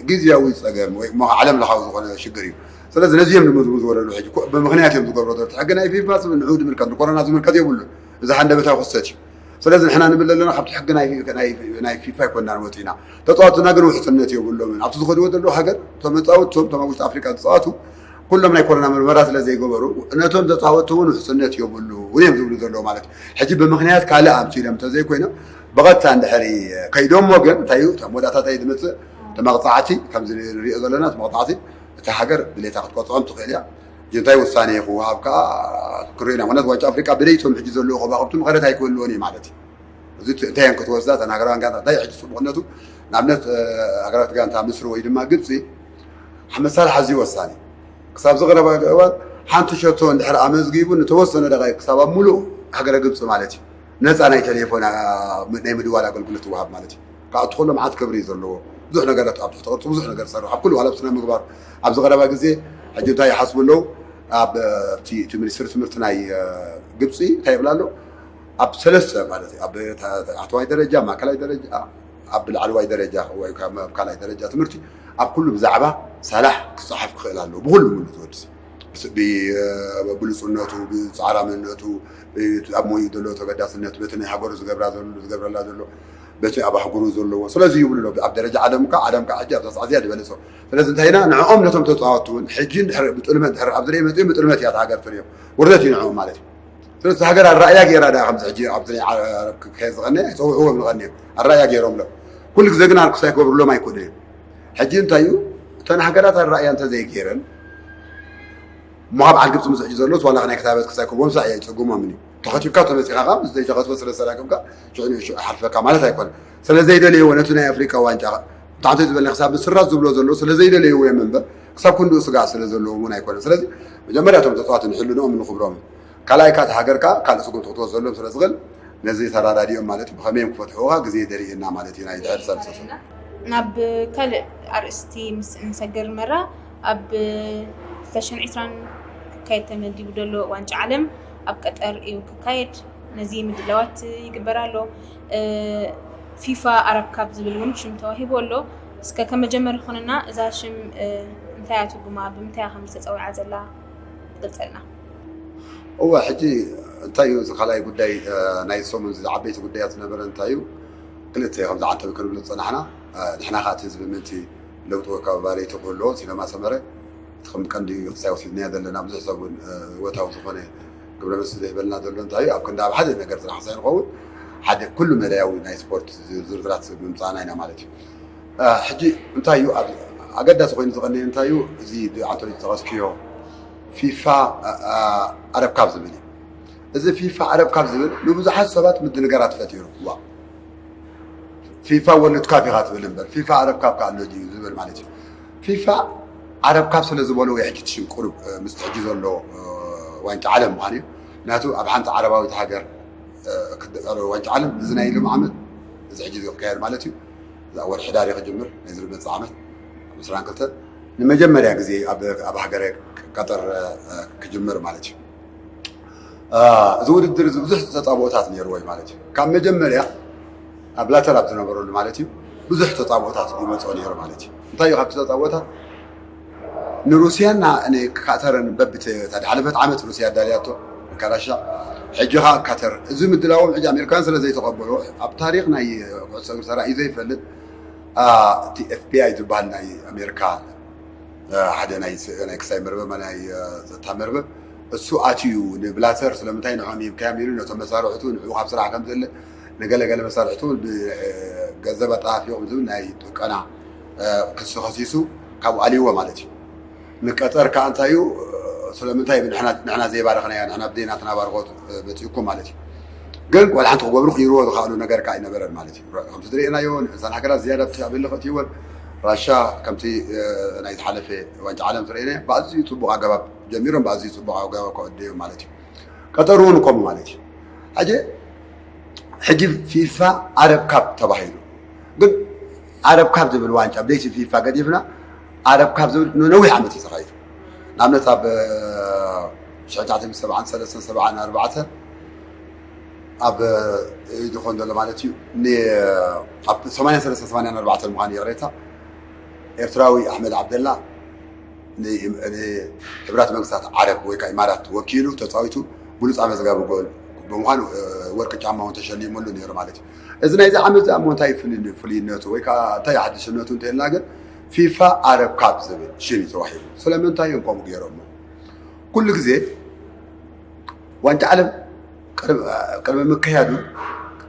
ግዝያዊ ጸገም ወይ እሞ ዓለም ለኻዊ ዝኾነ ሽግር እዩ። ስለዚ ነዚ እዮም ንምዝምዙ ወለሉ። ሕጂ እኮ ብምኽንያት እዮም ዝገብሮ ዘሎ። ሕጊ ናይ ፊፋ ስም ንዑ ዝምልከት፣ ንኮሮና ዝምልከት የብሉን። እዚ ሃንደበታዊ ክስተት እዩ። ስለዚ ንሕና ንብል ዘለና ካብቲ ሕጊ ናይ፣ ናይ፣ ናይ ፊፋ ኣይኮንናን ወፂና። ተፃወትና ግን ውሕስነት የብሎምን። ኣብቲ ዝኸድዎ ዘለዉ ሃገር፣ እቶም መፃወትቶም፣ እቶም ኣብ ውሽጢ ኣፍሪቃ ዝፃወቱ፣ ኩሎም ናይ ኮሮና ምርመራ ስለ ዘይገበሩ፣ ነቶም ተፃወትቲ እውን ውሕስነት የብሉን እዮም ዝብሉ ዘለዉ ማለት እዩ። ሕጂ ብምኽንያት ካልእ ኣምሲሎም እንተዘይኮይኖም፣ ብቐጥታ እንድሕሪ ከይዶሞ ግን እንታይ እዩ፣ እታ መወዳእታ እንታይ እዩ ዝመፅእ? ተመቕፃዕቲ፣ ከምዚ ንሪኦ ዘለና፣ ተመቕፃዕቲ እታ ሃገር ድሌታ ክትቆፅዖም ትኽእል እያ። ሕጂ እንታይ ውሳኔ ክወሃብ ከዓ ክንሪኦ ኢና። ምኽንያቱ ዋንጫ ኣፍሪቃ ብደይቶም ሕጂ ዘለዉ ከዋኽብቲ መቐረት ኣይክህልዎን እዩ ማለት እዩ። እዚ ት-፣ እንታይ እየን ክትወስዳ እተን ሃገራውያን ጋንታ? እንታይ ሕጂ ፅቡቕነቱ? ንኣብነት፣ እ፣ ሃገራት ጋንታ ምስሪ ወይ ድማ ግብፂ፣ መሳርሒ ኣዝዩ ወሳኒ። ክሳብ ዝቐረባ እዋን ሓንቲ ሸቶ እንድሕር ኣመዝጊቡ ንተወሰነ ደቂቕ ክሳብ ኣብ ሙሉእ ሃገረ ግብፂ ማለት እዩ ነፃ ናይ ቴሌፎን፣ ኣ፣ ናይ ምድዋል ኣገልግሎት ይወሃብ ማለት እዩ። ክኣቱ ከሎ መዓት ክብሪ እዩ ዘለዎ። ብዙሕ ነገራት ኣብ ትሕቲ ቅርፂ ብዙሕ ነገር ዝሰርሕ ኣብ ኩሉ ዋላ ኣብ ስነ ምግባር ኣብዚ ቀረባ ግዜ ሕጂ እንታይ ይሓስቡ ኣለዉ? ኣብ፣ እ፣ እቲ፣ እቲ ሚኒስትሪ ትምህርቲ ናይ፣ እ፣ ግብፂ እንታይ ይብል ኣሎ? ኣብ ሰለስተ ማለት እዩ፣ ኣብ ታ-፣ ታሕተዋይ ደረጃ፣ ማእከላይ ደረጃ፣ ኣብ ላዕለዋይ ደረጃ ወይ ካብ፣ ኣብ ካልኣይ ደረጃ ትምህርቲ ኣብ ኩሉ ብዛዕባ ሳላሕ ክፀሓፍ ክኽእል ኣለዎ። ብኩሉ ሙሉ ዝወድስ ብ-፣ ብ-፣ ብሉፅነቱ፣ ብፃዕራምነቱ፣ ብ-፣ ኣብ ሞይኡ ዘለዎ ተገዳስነት፣ በቲ ናይ ሃገሩ ዝገብራ ዘሎ፣ ዝገብረላ ዘሎ፣ በቲ ኣብ ኣህጉሩ ዘለዎ። ስለዚ ይብሉ ኣሎ፣ ኣብ ደረጃ ዓለም እኳ፣ ዓለም እኳ ሕጂ ኣብዛ ሰዓት እዚኣ ዝበለጸ። ስለዚ እንታይ ኢና፣ ንዕኦም ነቶም ተፃወትቲ እውን ሕጂ እንድሕር ብጥልመት፣ እንድሕር ኣብ ዝርኤ መፅኦም ብጥልመት እያ እታ ሃገር ትርእዮም። ውርደት እዩ ንዕኦም ማለት እዩ። ስለዚ ሃገር ኣረኣእያ ገይራ ደኣ ከምዚ ሕጂ ኣብዚ ናይ ዓረብ ክካየድ ዝቐነየ ኣይፀውዕዎም ንቐንዮም። ኣረኣእያ ገይሮምሎም። ኩሉ ግዜ ግን ኣርክስ ኣይክገብሩሎም ኣይክእሉን እዮም። ሕጂ እንታይ እዩ? እተን ሃገራት ኣረኣእያ እንተዘይገይረን፣ እሞ ካብ ዓዲ ግብፂ ምስ ሕጂ ዘሎስ ዋላ ናይ ክታበት ክሳይ ክህቦም ሳዕ ኣይፀግሞምን እዩ። ተኸቲብካ ተመፂኻ ከዓ ምስ ዘይተኸትበ ስለ ዝተራከብካ ሽዑ ንሽዑ ሓልፈካ ማለት ኣይኮነን። ስለ ዘይደለይዎ ነቲ ናይ ኣፍሪቃ ዋንጫ ብጣዕሚ ዝበለና ክሳብ ምስራዝ ዝብሎ ዘሎ ስለ ዘይደለይዎ እዮም እምበር ክሳብ ክንድኡ ስጋዕ ስለ ዘለዎም እውን ኣይኮነን። ስለዚ መጀመርያ እቶም ተፃዋቲ ንሕልንኦም ንኽብሮም ካልኣይ ካት ሃገርካ ካልእ ስጉምቲ ክትወስደሎም ስለ ዝኽእል ነዚ ተራዳዲኦም ማለት እዩ። ብኸመይ እዮም ክፈትሕዎ ግዜ ደርእየና ማለት እዩ። ናይ ድሕሪ ሳልሰ ሰሙን ናብ ካልእ ኣርእስቲ ምስ እንሰግር መራ ኣብ ክልተ ሽሕን ዕስራን ክካየድ ተመዲቡ ዘሎ ዋንጫ ዓለም ኣብ ቀጠር እዩ ክካየድ። ነዚ ምድላዋት ይግበር ኣሎ። እ፣ ፊፋ ኣረብ ካፕ ዝብል እውን ሽም ተዋሂቡ ኣሎ። እስከ ከም መጀመሪ ክኾነና እዛ ሽም፣ እ፣ እንታይ እያ ትርጉማ? ብምንታይ እያ ከም ዝተፀውዓ ዘላ? ትገልፀልና። እወ፣ ሕጂ እንታይ እዩ እዚ ካልኣይ ጉዳይ? እ፣ ናይ ሰሙን እዚ ዓበይቲ ጉዳያት ዝነበረ እንታይ እዩ? ክልተ ከም ዝዓተብ ክንብል ዝጸናሕና፣ እ፣ ንሕና ከኣ እቲ ህዝቢ ምእንቲ ለውጢ ወካቢ ባለይቲ ክህልዎ፣ ሲነማ ሰመረ እቲ ከም ቀንዲ ክሳይ ወሲድናዮ ዘለና፣ ብዙሕ ሰብ እውን፣ እ፣ እወታዊ ዝኾነ ግብረ መልሲ ዘይበልና ዘሎ እንታይ እዩ? ኣብ ክንዲ ኣብ ሓደ ነገር ጥራሕ ሳይንኸውን፣ ሓደ ኩሉ መዳያዊ ናይ ስፖርት ዝርዝራት ምምጻእና ኢና ማለት እዩ። እ፣ ሕጂ እንታይ እዩ ኣብ ኣገዳሲ ኮይኑ ዝቐንየ እንታይ እዩ? እዚ ብኣንቶኒ ዝጠቐስክዮ ፊፋ፣ እ፣ እ፣ ኣረብ ካፕ ዝብል እዩ። እዚ ፊፋ ኣረብ ካፕ ዝብል ንብዙሓት ሰባት ምድንጋራት ፈጢሩ። ዋ፣ ፊፋ ወርልድ ካፕ ኢኻ ትብል እምበር፣ ፊፋ ኣረብ ካፕ ከ ኣሎ ድዩ ዝብል ማለት እዩ። ፊፋ ኣረብ ካፕ ስለ ዝበሎ ወይ ሕጂ እቲ ሽም ቁሩብ፣ እ፣ ምስቲ ሕጂ ዘሎ፣ እ፣ ዋንጫ ዓለም ምዃኑ እዩ። ምክንያቱ ኣብ ሓንቲ ዓረባዊት ሃገር፣ እ፣ ክድ-፣ ዋንጫ ዓለም እዚ ናይ ሎም ዓመት፣ እዚ ሕጂ ክካየድ ማለት እዩ። እዛ ወርሒ ሕዳር እዩ ክጅምር፣ ናይ ዝመጽእ ዓመት፣ ኣብ ዕስራን ክልተን ንመጀመርያ ግዜ ኣብ፣ ኣብ ሃገረ ቀጠር፣ እ፣ ክጅምር ማለት እዩ። እ፣ እዚ ውድድር እዚ ብዙሕ ተጻብኦታት ነይርዎ እዩ ማለት እዩ። ካብ መጀመርያ ኣብ ብላተር ኣብ ዝነበረሉ ማለት እዩ፣ ብዙሕ ተጻብኦታት ይመጽኦ ነይሩ ማለት እዩ። እንታይ እዩ ካብቲ ተጻብኦታት? ንሩስያን ና-፣ ንካተርን በብቲ፣ እታ ዝሓለፈት ዓመት ሩስያ ኣዳልያቶ፣ ከራሻ፣ ሕጂ ኸኣ ካተር። እዚ ምድላዎም ሕጂ ኣሜሪካውያን ስለ ዘይተቐበሎ፣ ኣብ ታሪኽ ናይ ኩዕሶ እግሪ ተራእዩ ዘይፈልጥ፣ እ፣ እቲ ኤፍ ቢ ኣይ ዝበሃል ናይ ኣሜሪካ፣ እ፣ ሓደ ናይ ስ-፣ ናይ ክሳይ መርበብ፣ ናይ፣ እ፣ ጸጥታ መርበብ፣ እሱ ኣትዩ ንብላተር ስለምንታይ ንዕኦም ሂብካዮም ኢሉ ነቶም መሳርሕቱ ንዕኡ ካብ ስራሕ ከም ዘለ፣ ንገለ ገለ መሳርሕቱ ብ-፣ እ፣ ገንዘብ ኣጠፋፊኦም ዝብል ናይ ጥቀና፣ እ፣ ክሲ ከሲሱ ካብኡ ኣልይዎ ማለት እዩ። ንቀጠር ከኣ እንታይ እዩ፣ ስለምንታይ ንሕና፣ ንሕና ዘይባረኽናያ፣ ንሕና ብዘይ ናትና ባርኾት፣ እ፣ መጺእኩም ማለት እዩ። ግን ዋላ ሓንቲ ክገብሩ ክይርዎ ዝኸኣሉ ነገር ከኣ ኣይነበረን ማለት እዩ። ከምቲ ዝረኣናዮ፣ ንእዘን ሃገራት ዝያዳ ብቲ ኣበለ ከእትይወን፣ ራሻ ከምቲ፣ እ፣ ናይ ዝሓለፈ ዋንጫ ዓለም ዝረኣናዮ፣ ብኣዝዩ ጽቡቕ ኣገባብ ጀሚሮም፣ ብኣዝዩ ጽቡቕ ኣገባብ ከወደዮም ማለት እዩ። ቀጠር እውን ከምኡ ማለት እዩ። ሕጂ፣ ሕጂ ፊፋ ኣረብ ካፕ ተባሂሉ። ግን ኣረብ ካፕ ዝብል ዋንጫ፣ ብለይቲ ፊፋ ገዲፍና፣ ኣረብ ካፕ ዝብል ንነዊሕ ዓመት እዩ ተኻይዱ። ንኣብነት፣ ኣብ፣ እ፣ ሽሕን ትሽዓተ ሚእትን ሰብዓን ሰለስተን፣ ሰብዓን ኣርባዕተን፣ ኣብ፣ እ፣ ዝኾን ዘሎ ማለት እዩ። ን-፣ ኣብ ሰማንያን ሰለስተን፣ ሰማንያን ኣርባዕተን ምዃኑ ይቕሬታ፣ ኤርትራዊ ኣሕመድ ዓብደላ ን-፣ ንሕቡራት መንግስታት ዓረብ ወይ ከዓ ኢማራት ወኪሉ ተጻዊቱ ብሉጽ ኣመዝጋቢ ጎል ብምዃኑ፣ እ፣ ወርቂ ጫማ እውን ተሸሊሙሉ ነይሩ ማለት እዩ። እዚ ናይዚ ዓመት እዚ እሞ እንታይ ፍልይ-፣ ፍልይነቱ ወይ ከዓ እንታይ ሓድሽነቱ እንተኢልና ግን ፊፋ ኣረብ ካፕ ዝብል ሽም እዩ ተዋሂቡ። ስለምንታይ እዮም ከምኡ ገይሮሞ? ኩሉ ግዜ ዋንጫ ዓለም ቅድሚ፣ ቅድሚ ምክያዱ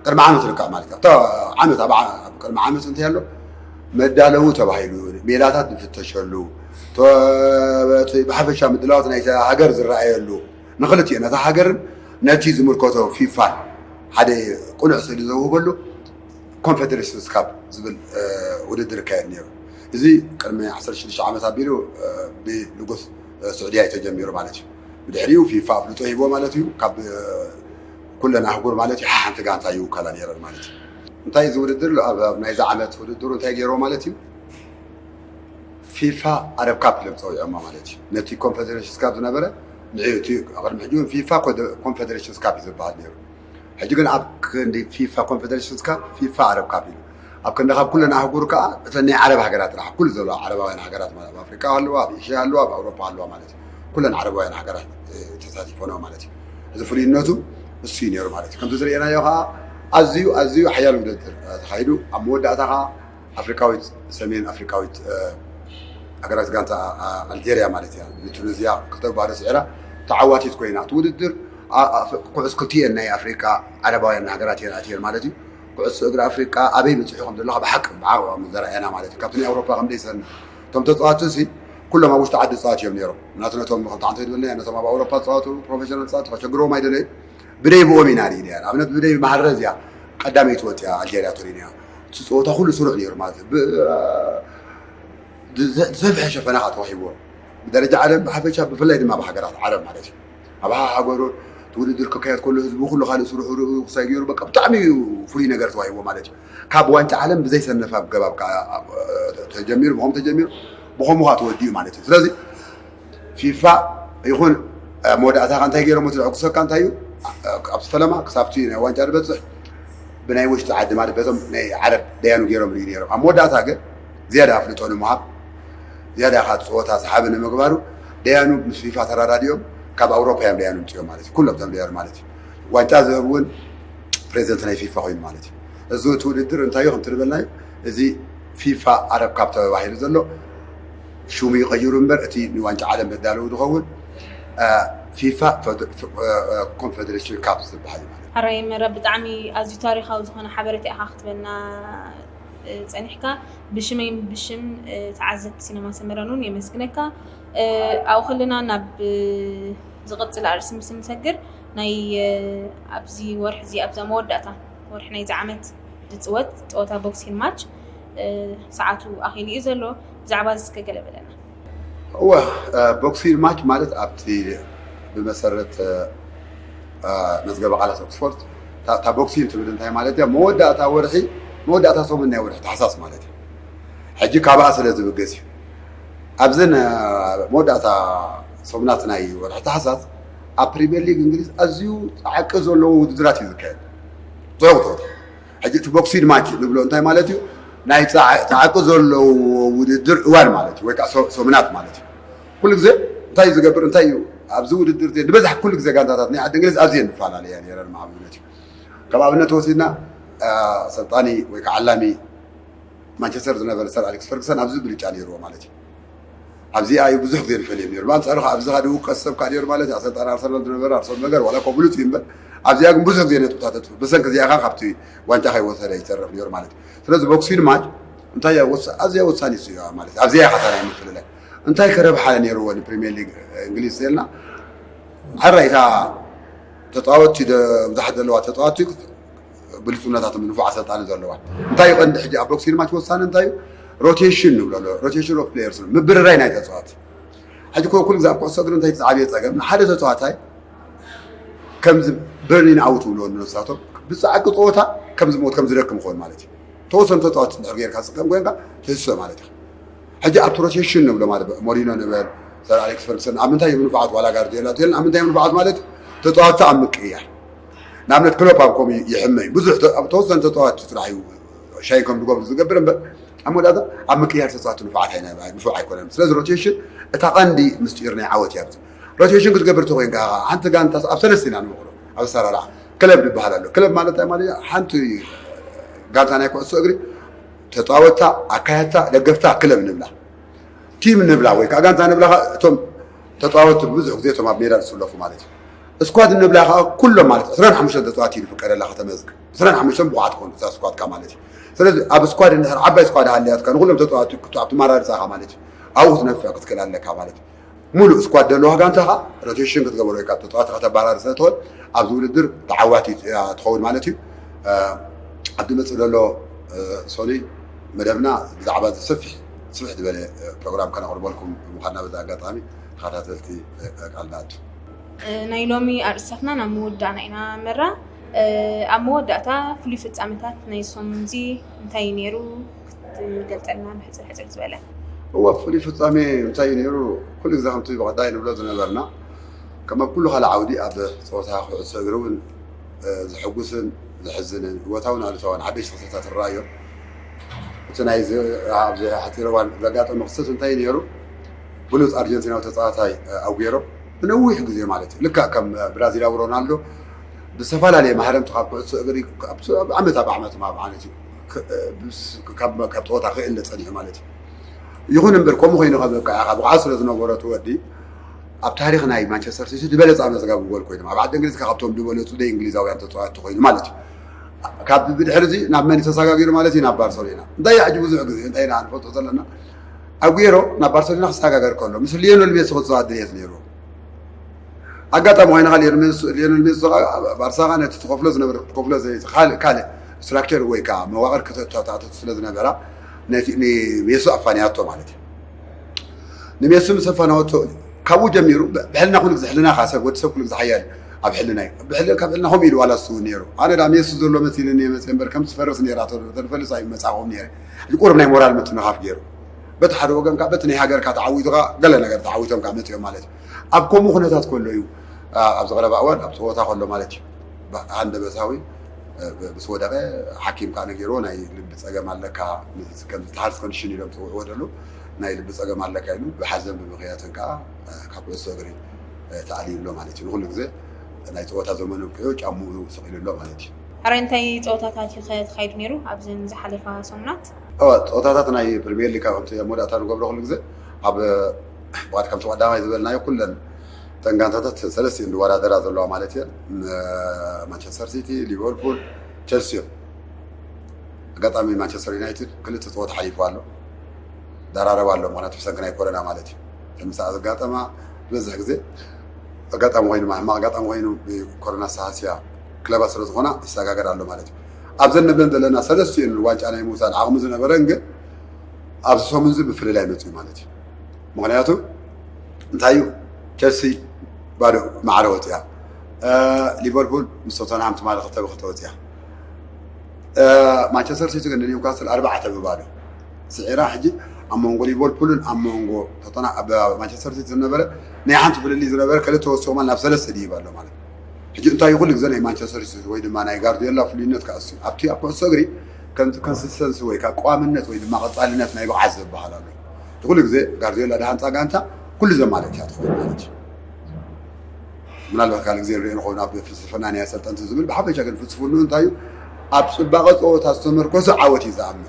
ቅድሚ ዓመት ርካብ ማለት እዩ። ኣብታ ዓመት፣ ኣብ ዓ-፣ ኣብ ቅድሚ ዓመት እንታይ ኣሎ? መዳለዊ ተባሂሉ፣ ሜላታት ዝፍተሸሉ፣ ቶ-፣ እቲ ብሓፈሻ ምድላዋት ናይታ ሃገር ዝረኣየሉ፣ ንኽልቲኡ ነታ ሃገርን ነቲ ዝምልከቶ ፊፋን ሓደ ቅኑዕ ስእሊ ዘውህበሉ ኮንፌደሬሽንስ ካፕ ዝብል፣ እ፣ ውድድር ይካየድ ነይሩ። እዚ ቅድሚ ዓሰርተ ሽዱሽተ ዓመት ኣቢሉ፣ እ፣ ብንጉስ፣ እ፣ ስዑድያ እዩ ተጀሚሩ ማለት እዩ። ብድሕሪኡ ፊፋ ኣፍልጦ ሂቦ ማለት እዩ። ካብ፣ እ፣ ኩለን ኣህጉር ማለት እዩ ሓንቲ ጋንታ ይውከላ ነይረን ማለት እዩ። እንታይ እዚ ውድድር ኣብ፣ ኣብ ናይዚ ዓመት ውድድሩ እንታይ ገይርዎ ማለት እዩ? ፊፋ ኣረብ ካፕ ኢሎም ጸዊዖሞ ማለት እዩ። ነቲ ኮንፌደሬሽንስ ካፕ ዝነበረ ንዕኡ እቲ ቅድሚ ሕጂ እውን ፊፋ ኮደ-፣ ኮንፌደሬሽንስ ካፕ እዩ ዝበሃል ነይሩ። ሕጂ ግን ኣብ ክንዲ ፊፋ ኮንፌደሬሽንስ ካፕ፣ ፊፋ ኣረብ ካፕ ኢሉ። ኣብ ክንዲ ካብ ኩለን ኣህጉር ከኣ እተን ናይ ዓረብ ሃገራት ጥራሕ፣ ኩሉ ዘሎ ዓረባውያን ሃገራት ማለት ኣብ ኣፍሪቃ ኣለዋ፣ ኣብ ኤሽያ ኣለዋ፣ ኣብ ኣውሮፓ ኣለዋ ማለት እዩ። ኩለን ዓረባውያን ሃገራት፣ እ፣ ተሳቲፈንኦ ማለት እዩ። እዚ ፍሉይነቱ እሱ እዩ ነይሩ ማለት እዩ። ከምቲ ዝረኣናዮ ከኣ ኣዝዩ፣ ኣዝዩ ሓያል ውድድር፣ እ፣ ተኻይዱ። ኣብ መወዳእታ ከኣ ኣፍሪቃዊት፣ ሰሜን ኣፍሪቃዊት፣ እ፣ ሃገራዊት ጋንታ፣ እ፣ ኣልጀርያ ማለት እያ፣ ንቱኒዝያ ክልተ ባዶ ስዒራ ተዓዋቲት ኮይና። እቲ ውድድር፣ ኣ-፣ ኣ-፣ ኩዕስ ክልቲኤን ናይ ኣፍሪቃ ዓረባውያን ሃገራት እየን ኣትየን ማለት እዩ። ኩዕሶ እግሪ ኣፍሪቃ ኣበይ በጺሑ ከም ዘሎ ብሓቂ ብዓቕሚ ከም ዘርኣየና ማለት እዩ። ካብቲ ናይ ኣውሮፓ ከም ደይሰና። እቶም ተጻዋትሲ ኩሎም ኣብ ውሽጢ ዓዲ ዝጻወቱ እዮም ነይሮም። ምክንያቱ ነቶም ከምቲ ዓንተ ዝበልና ነቶም ኣብ ኣውሮፓ ዝጻወቱ ፕሮፌሽናል ጸወታ ከሸግርዎም ኣይደለዩ። ብደይ ብኦም ኢና ርኢናያ። ንኣብነት ብደይ ማህረዝ እያ ቀዳመይቲ ወጽያ ኣልጀርያ ተሪንያ። እቲ ጸወታ ኩሉ ስሩዕ ነይሩ ማለት እዩ። ብ-፣ ዝሰፍሐ ሸፈና ከዓ ተዋሂብዎ። ብደረጃ ዓለም ብሓፈሻ ብፍላይ ድማ ብሃገራት ዓረብ ማለት እዩ። ኣብ ሃገሩ እቲ ውድድር ክካየድ ከሎ ህዝቡ ኩሉ ካልእ ስርሑ ርኡ ክሳይ ገይሩ በቃ ብጣዕሚ እዩ ፍሉይ ነገር ተዋሂብዎ ማለት እዩ። ካብ ዋንጫ ዓለም ብዘይሰነፍ ኣገባብ ከዓ ተጀሚሩ፣ ብኸም ተጀሚሩ ብኸምኡ ከዓ ተወዲኡ ማለት እዩ። ስለዚ ፊፋ ይኹን፣ እ፣ መወዳእታ ከ እንታይ ገይሮም እቲ ዘዕግሰካ እንታይ እዩ? እ፣ ኣብ ፈለማ ክሳብቲ ናይ ዋንጫ ዝበፅሕ ብናይ ውሽጢ ዓዲ ማለት በቶም ናይ ዓረብ ደያኑ ገይሮም ርዩ ነይሮም። ኣብ መወዳእታ ግን ዝያዳ ኣፍልጦ ንምሃብ፣ ዝያዳ ካብ ፀወታ ሰሓቢ ንምግባሩ ደያኑ ምስ ፊፋ ተራዳዲኦም ካብ ኣውሮፓ እዮም ደያኑ ምፅኦም ማለት እዩ። ኩሎም እቶም ደያኑ ማለት እዩ። ዋንጫ ዝህብ እውን ፕሬዚደንት ናይ ፊፋ ኮይኑ ማለት እዩ። እዚ እቲ ውድድር እንታይ እዩ ከምቲ ዝበልናዮ፣ እዚ ፊፋ ኣረብ ካፕ ተባሂሉ ዘሎ ሽሙ ይቐይሩ እምበር እቲ ንዋንጫ ዓለም መዳለዊ ዝኸውን ፊፋ ኮንፌደሬሽን ካፕ ዝበሃል እዩ ማለት እዩ። ሓራይ መረ ብጣዕሚ ኣዝዩ ታሪኻዊ ዝኾነ ሓበሬታ ኢኻ ክትበና ጸኒሕካ። ብሽመይን ብሽም ተዓዘብቲ ሲነማ ሰመረን እውን የመስግነካ። ኣብኡ ከለና ናብ ዝቕፅል ኣርእስቲ ምስ ንሰግር ናይ ኣብዚ ወርሒ እዚ ኣብዛ መወዳእታ ወርሒ ናይዚ ዓመት ዝፅወት ፀወታ ቦክሲን ማች ሰዓቱ ኣኺሉ እዩ ዘሎ። ብዛዕባ እዚ እስከ ገለ በለና። እወ፣ ቦክሲን ማች ማለት ኣብቲ ብመሰረት መዝገበ ቃላት ኦክስፎርድ እታ ቦክሲን ትብል እንታይ ማለት እያ? መወዳእታ ወርሒ፣ መወዳእታ ሰሙን ናይ ወርሒ ታሕሳስ ማለት እዩ። ሕጂ ካባኣ ስለ ዝብገስ እዩ። ኣብዘን መወዳእታ ሰሙናት ናይ ወርሒ ታሕሳስ ኣብ ፕሪምየር ሊግ እንግሊዝ ኣዝዩ ፃዕቂ ዘለዎ ውድድራት እዩ ዝካየድ። ፅዑቕ ፆታ። ሕጂ እቲ ቦክሲን ማች ንብሎ እንታይ ማለት እዩ? ናይ ፃዕቂ ዘለዎ ውድድር እዋን ማለት እዩ፣ ወይ ከዓ ሰሙናት ማለት እዩ። ኩሉ ግዜ እንታይ እዩ ዝገብር? እንታይ እዩ ኣብዚ ውድድር እዚ ንበዛሕ ኩሉ ግዜ ጋንታታት ናይ ዓዲ እንግሊዝ ኣዝየ ንፈላለያ ነረን። ንኣብነት እዩ፣ ከም ኣብነት ወሲድና ኣሰልጣኒ ወይ ከዓ ዓላሚ ማንቸስተር ዝነበረ ሰር ኣሌክስ ፈርግሰን ኣብዚ ብልጫ ነይርዎ ማለት እዩ። ኣብዚኣ እዩ ብዙሕ ግዜ ዝፈልዮም ነይሩ። ብኣንፃሩ ከዓ ኣብዚ ከዓ ድውቀስ ሰብ ከዓ ነይሩ ማለት እዩ። ኣሰልጣኒ ኣርሰናል ዝነበረ ኣርሰን ቨንገር ዋላ እኳ ብሉፅ እዩ እምበር ኣብዚኣ ግን ብዙሕ ግዜ ነጥብታት ተጥፍ ብሰንኪ እዚኣ ከዓ ካብቲ ዋንጫ ከይወሰደ ይተርፍ ነይሩ ማለት እዩ። ስለዚ ቦክሲን ማች እንታይ እያ ወሳ- ኣዝያ ወሳኒት እያ ማለት ኣብዚኣ ኢኻ ናይ ምፍልላይ እንታይ ከረብሓ ነይርዎ ንፕሪሚየር ሊግ እንግሊዝ ስልና ሕራይታ ተፃወቲ ብዙሓት ዘለዋ ተፃወቲ ብልፁነታቶም ንፉዕ ኣሰልጣኒ ዘለዋ እንታይ እዩ ቀንዲ ሕጂ ኣብ ቦክሲን ማች ወሳኒ እንታይ እዩ? ሮቴሽን ንብሎ ኣሎ። ሮቴሽን ኦፍ ፕሌየርስ ምብርራይ ናይ ተፃዋቲ። ሕጂ ኮ ኩሉ ግዜ ኣብ ኩዕሶ እግሪ እንታይ ዝዓብየ ፀገም ንሓደ ተፃዋታይ ከምዚ በርኒን ኣውት ብሎ ንሳቶም ብፃዕቂ ፀወታ ከምዚ ሞት ከምዚ ደክም ክኾን ማለት እዩ። ተወሰኑ ተፃዋቲ እንድሕር ጌርካ ፅቀም ኮይንካ ትህሶ ማለት እዩ። ሕጂ ኣብቲ ሮቴሽን ንብሎ ማለት ሞሪኖ ንበል ሰር ኣሌክስ ፈርግሰን ኣብ ምንታይ እዮም ንፉዓት ዋላ ጋርዲዮላ ትብል ኣብ ምንታይ እዮም ንፉዓት ማለት ተፃዋቲ ኣብ ምቅያር ንኣብነት ክሎፕ ኣብ ከምኡ ይሕመ እዩ ብዙሕ ተ- ኣብ ተወሰኑ ተፃዋቲ ጥራሕ እዩ ሻይ ከም ዝገብሩ ዝገብር እምበር ኣብ መወዳእታ ኣብ ምቅያር ተፃዋቲ ንፉዓት ኣይነ- ንፉዕ ኣይኮነን ስለዚ ሮቴሽን እታ ቀንዲ ምስጢር ናይ ዓወት እያ ኣብዚ ሮቴሽን ክትገብር ተኮይንካ ሓንቲ ጋንታ ኣብ ሰለስተ ኢና ንመቕሎ ኣብ ኣሰራርሓ ክለብ ዝበሃል ኣሎ ክለብ ማለት እንታይ ማለት እዩ ሓንቲ ጋንታ ናይ ኩዕሶ እግሪ ተፃወትታ ኣካየድታ ደገፍታ ክለብ ንብላ ቲም ንብላ ወይ ከዓ ጋንታ ንብላ ከዓ እቶም ተፃወትቲ ብዙሕ ግዜ እቶም ኣብ ሜዳ ዝስለፉ ማለት እዩ። ስኳድ ንብላ ከዓ ኩሎም ማለት ዕስራን ሓሙሽተን ተፃዋቲ እዩ ዝፍቀደላ ከተመዝግብ ዕስራን ሓሙሽተን ብቑዓት ክኾኑ እዛ ስኳድካ ማለት እዩ። ስለዚ ኣብ ስኳድ እንድሕር ዓባይ ስኳድ ሃልያትካ ንኩሎም ተፃዋቲ ክቱ ኣብቲ ማራርፃኻ ማለት እዩ ኣብኡ ክትነፍዕ ክትክእል ኣለካ ማለት እዩ። ሙሉእ ስኳድ ዘለዋ ጋንታ ከዓ ሮቴሽን ክትገበሮ ወይ ካብ ተፃዋቲ ከተባራሪ ስለ ትኽእል ኣብዚ ውድድር ተዓዋቲ እያ ትኸውን ማለት እዩ። ኣብ ዝመፅእ ዘሎ ሶኒ መደብና ብዛዕባ እዚ ሰፊሕ ስፍሕ ዝበለ ፕሮግራም ከነቕርበልኩም ምዃንና በዚ ኣጋጣሚ ተኸታተልቲ ቃል ንኣቱ። ናይ ሎሚ ኣርእስታትና ናብ ምውዳእና ኢና መራ ኣብ መወዳእታ ፍሉይ ፍጻመታት ናይ ሰሙን እዚ እንታይ እዩ ነይሩ ክትገልጸልና ብሕጽር ሕጽር ዝበለ እወ ፍሉይ ፍጻሜ እንታይ እዩ ነይሩ ኩሉ ግዜ ከምቲ ብቐዳይ ንብሎ ዝነበርና ከም ኣብ ኩሉ ካልእ ዓውዲ ኣብ ፀወታ ኩዕሶ እግሪ እውን ዘሐጉስን ዘሕዝንን እወታውን ኣሉታውን ሓደሽቲ ክስተታት ይረኣዮም። እቲ ናይ ኣብዚ ሓፂር እዋን ዘጋጠመ ክስተት እንታይ ነይሩ? ብሉፅ ኣርጀንቲናዊ ተፃዋታይ ኣጉሮ ብነዊሕ ግዜ ማለት እዩ ልክዕ ከም ብራዚላዊ ሮናልዶ ብዝተፈላለየ ማህረምቲ ካብ ኩዕሶ እግሪ ዓመት ኣብ ዓመት ኣብ ዓመት እዩ ካብ ፀወታ ክእለ ፀኒሑ ማለት እዩ። ይኹን እምበር ከምኡ ኮይኑ ከበቃ ኢኻ ብቕዓት ስለ ዝነበሮ እቲ ወዲ ኣብ ታሪኽ ናይ ማንቸስተር ሲቲ ዝበለፀ ኣመዝጋቢ ጎል ኮይኖም ኣብ ዓዲ እንግሊዝ ካብቶም ዝበለፁ ደይ እንግሊዛውያን ተፃዋቲ ኮይኑ ማለት እዩ። ካብ ብድሕሪ እዚ ናብ መን ተሰጋጊሩ ማለት እዩ ናብ ባርሰሎና እንታይ ሕጂ ብዙሕ ግዜ እንታይ ኢና ንፈልጦ ዘለና ኣጉሮ ናብ ባርሰሎና ክሰጋገር ከሎ ምስ ሊዮኖል ሜሲ ክፅዋት ድልየት ነይሩ ኣጋጣሚ ኮይና ሊዮኖል ሜሲ ባርሳኻ ነቲ ትኸፍሎ ዝነበረ ክትከፍሎ ካልእ ካልእ ስትራክቸር ወይ ከዓ መዋቕር ከተታታተት ስለ ዝነበራ ነቲ ንሜሲ ኣፋንያቶ ማለት እዩ። ንሜሲ ምስ ኣፋነወቶ ካብኡ ጀሚሩ ብሕልና ኩሉ ግዜ ሕልና ካ ሰብ ወዲ ሰብ ኩሉ ግዜ ሓያል ኣብ ሕልና እዩ ብሕልና ካብ ሕልና ከምኡ ኢሉ ዋላ ስውን ነይሩ ኣነ ዳ ሜሲ ዘሎ መሲልኒ መፅእ እምበር ከም ትፈርስ ነይራ ተፈልስ ኣይመፃኹም ነይረ ሕጂ ቁርብ ናይ ሞራል ምትንኻፍ ገይሩ በቲ ሓደ ወገን ካ በቲ ናይ ሃገር ካ ተዓዊቱ ካ ገለ ነገር ተዓዊቶም ካ መፅኦም ማለት እዩ ኣብ ከምኡ ኩነታት ከሎ እዩ ኣብዚ ቀረባ እዋን ኣብ ፀወታ ከሎ ማለት እዩ ሃንደበታዊ ምስ ወደቐ ሓኪም ከዓ ነጊርዎ ናይ ልቢ ፀገም ኣለካ ከም ሃርት ኮንዲሽን ኢሎም ፅውዕዎ ደሉ ናይ ልቢ ፀገም ኣለካ ኢሉ ብሓዘን ብምክያትን ከዓ ካብ ኩዕሶ እግሪ ተኣልዩ ኣሎ ማለት እዩ ንኩሉ ግዜ ናይ ፀወታ ዘመኑ ኣብቂዑ ጫምኡ ስቕ ኢሉ ኣሎ ማለት እዩ። ሕራይ እንታይ ፀወታታት እዩ ተኻይዱ ነይሩ ኣብዘን ዝሓለፋ ሰሙናት? እወ፣ ፀወታታት ናይ ፕሪሚየር ሊግ ከምቲ ኣብ መወዳእታ ንገብሮ ኩሉ ግዜ ኣብ ብቕዓት ከምቲ ቀዳማይ ዝበልናዮ ኩለን እተን ጋንታታት ሰለስቲኡ ዝወዳደራ ዘለዋ ማለት እየን። ማንቸስተር ሲቲ፣ ሊቨርፑል፣ ቸልሲ እዮም። ኣጋጣሚ ማንቸስተር ዩናይትድ ክልተ ፀወታ ሓሊፉ ኣሎ፣ ደራረብ ኣሎ። ምክንያቱ ብሰንኪ ናይ ኮሮና ማለት እዩ። ምሳኣ ዘጋጠማ ዝበዝሕ ግዜ ኣጋጣሚ ኮይኑ ሕማቕ ኣጋጣሚ ኮይኑ ብኮሮና ዝተሃስያ ክለባት ስለ ዝኾና ይሰጋገር ኣሎ ማለት እዩ። ኣብዘን ንብለን ዘለና ሰለስቲኡን ዋንጫ ናይ ምውሳድ ዓቕሚ ዝነበረን ግን ኣብዚ ሰሙን እዚ ምፍልላይ መፅኡ ማለት እዩ። ምክንያቱ እንታይ እዩ? ቸልሲ ባዶ ማዕረ ወፅያ፣ ሊቨርፑል ምስ ቶተንሃም ትማሊ ክልተ ብክልተ ወፅያ፣ ማንቸስተር ሲቲ ግን ንኒውካስል ኣርባዕተ ብባዶ ስዒራ። ሕጂ ኣብ መንጎ ሊቨርፑልን ኣብ መንጎ ማንቸስተር ሲቲ ዝነበረ ናይ ሓንቲ ፍልልይ ዝነበረ ክልተ ወሲኹማ ናብ ሰለስተ ድይብ ኣሎ ማለት። ሕጂ እንታይ ኩሉ ግዜ ናይ ማንቸስተር ሲቲ ወይ ድማ ናይ ጋርዲዮላ ፍሉይነት ከኣ እሱ ኣብቲ ኣብ ኩዕሶ እግሪ ከምቲ ኮንሲስተንሲ ወይ ከዓ ቀዋምነት ወይ ድማ ቀፃልነት ናይ ብቕዓት ዝበሃል ኣሎ። እቲ ኩሉ ግዜ ጋርዲዮላ ድሃንፃ ጋንታ ኩሉ ዘማልእ እያ ትኸውን ማለት እዩ። ምናልባት ካልእ ግዜ ንሪኦ ንኸውን ኣብ ፍልስፍና ናይ ኣሰልጠንቲ ዝብል፣ ብሓፈሻ ግን ፍልስፍንኡ እንታይ እዩ? ኣብ ፅባቐ ፀወታ ዝተመርኮሰ ዓወት እዩ ዝኣምን።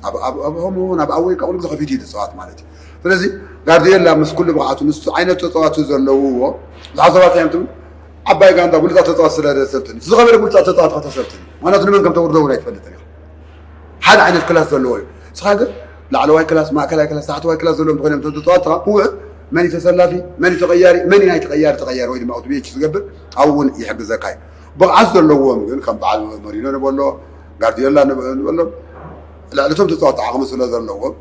ኣብ ኣብ ኣብ ሆም እውን ኣብ ኣወይ ከኣ ኩሉ ግዜ ከፊቱ እዩ ዝፅዋት ማለት እዩ። ስለዚ ጋርዲዮላ ምስ ኩሉ ብቕዓቱ ምስቲ ዓይነት ተፃዋቲ ዘለውዎ ብዙሓት ሰባት እዮም ትብል ዓባይ ጋንታ ብሉፃት ተፃዋቲ ስለ ዘሰልጥን እዩ። ዝኸበረ ብሉፃት ተፃዋቲ ከተሰልጥን እዩ። ምክንያቱ ንመን ከም ተውርዶ እውን ኣይትፈልጥን ኢኻ። ሓደ ዓይነት ክላስ ዘለዎ እዩ። ንስኻ ግን ላዕለዋይ ክላስ፣ ማእከላይ ክላስ፣ ታሕተዋይ ክላስ ዘለዎም እንተኾይኖም እቶም ተፃዋትኻ፣ እወ፣ መን እዩ ተሰላፊ፣ መን እዩ ተቐያሪ፣ መን እዩ ናይ ተቐያሪ ተቐያሪ ወይ ድማ ኦት ቤንች ዝገብር ኣብኡ እውን ይሕግዘካ እዩ። ብቕዓት ዘለዎም ግን ከም በዓል ሞሪኖ ንበሎ፣ ጋርዲዮላ ንበ- ንበሎም ልዕሊ እቶም ተፃወትቲ ዓቕሚ ስለ ዘለዎም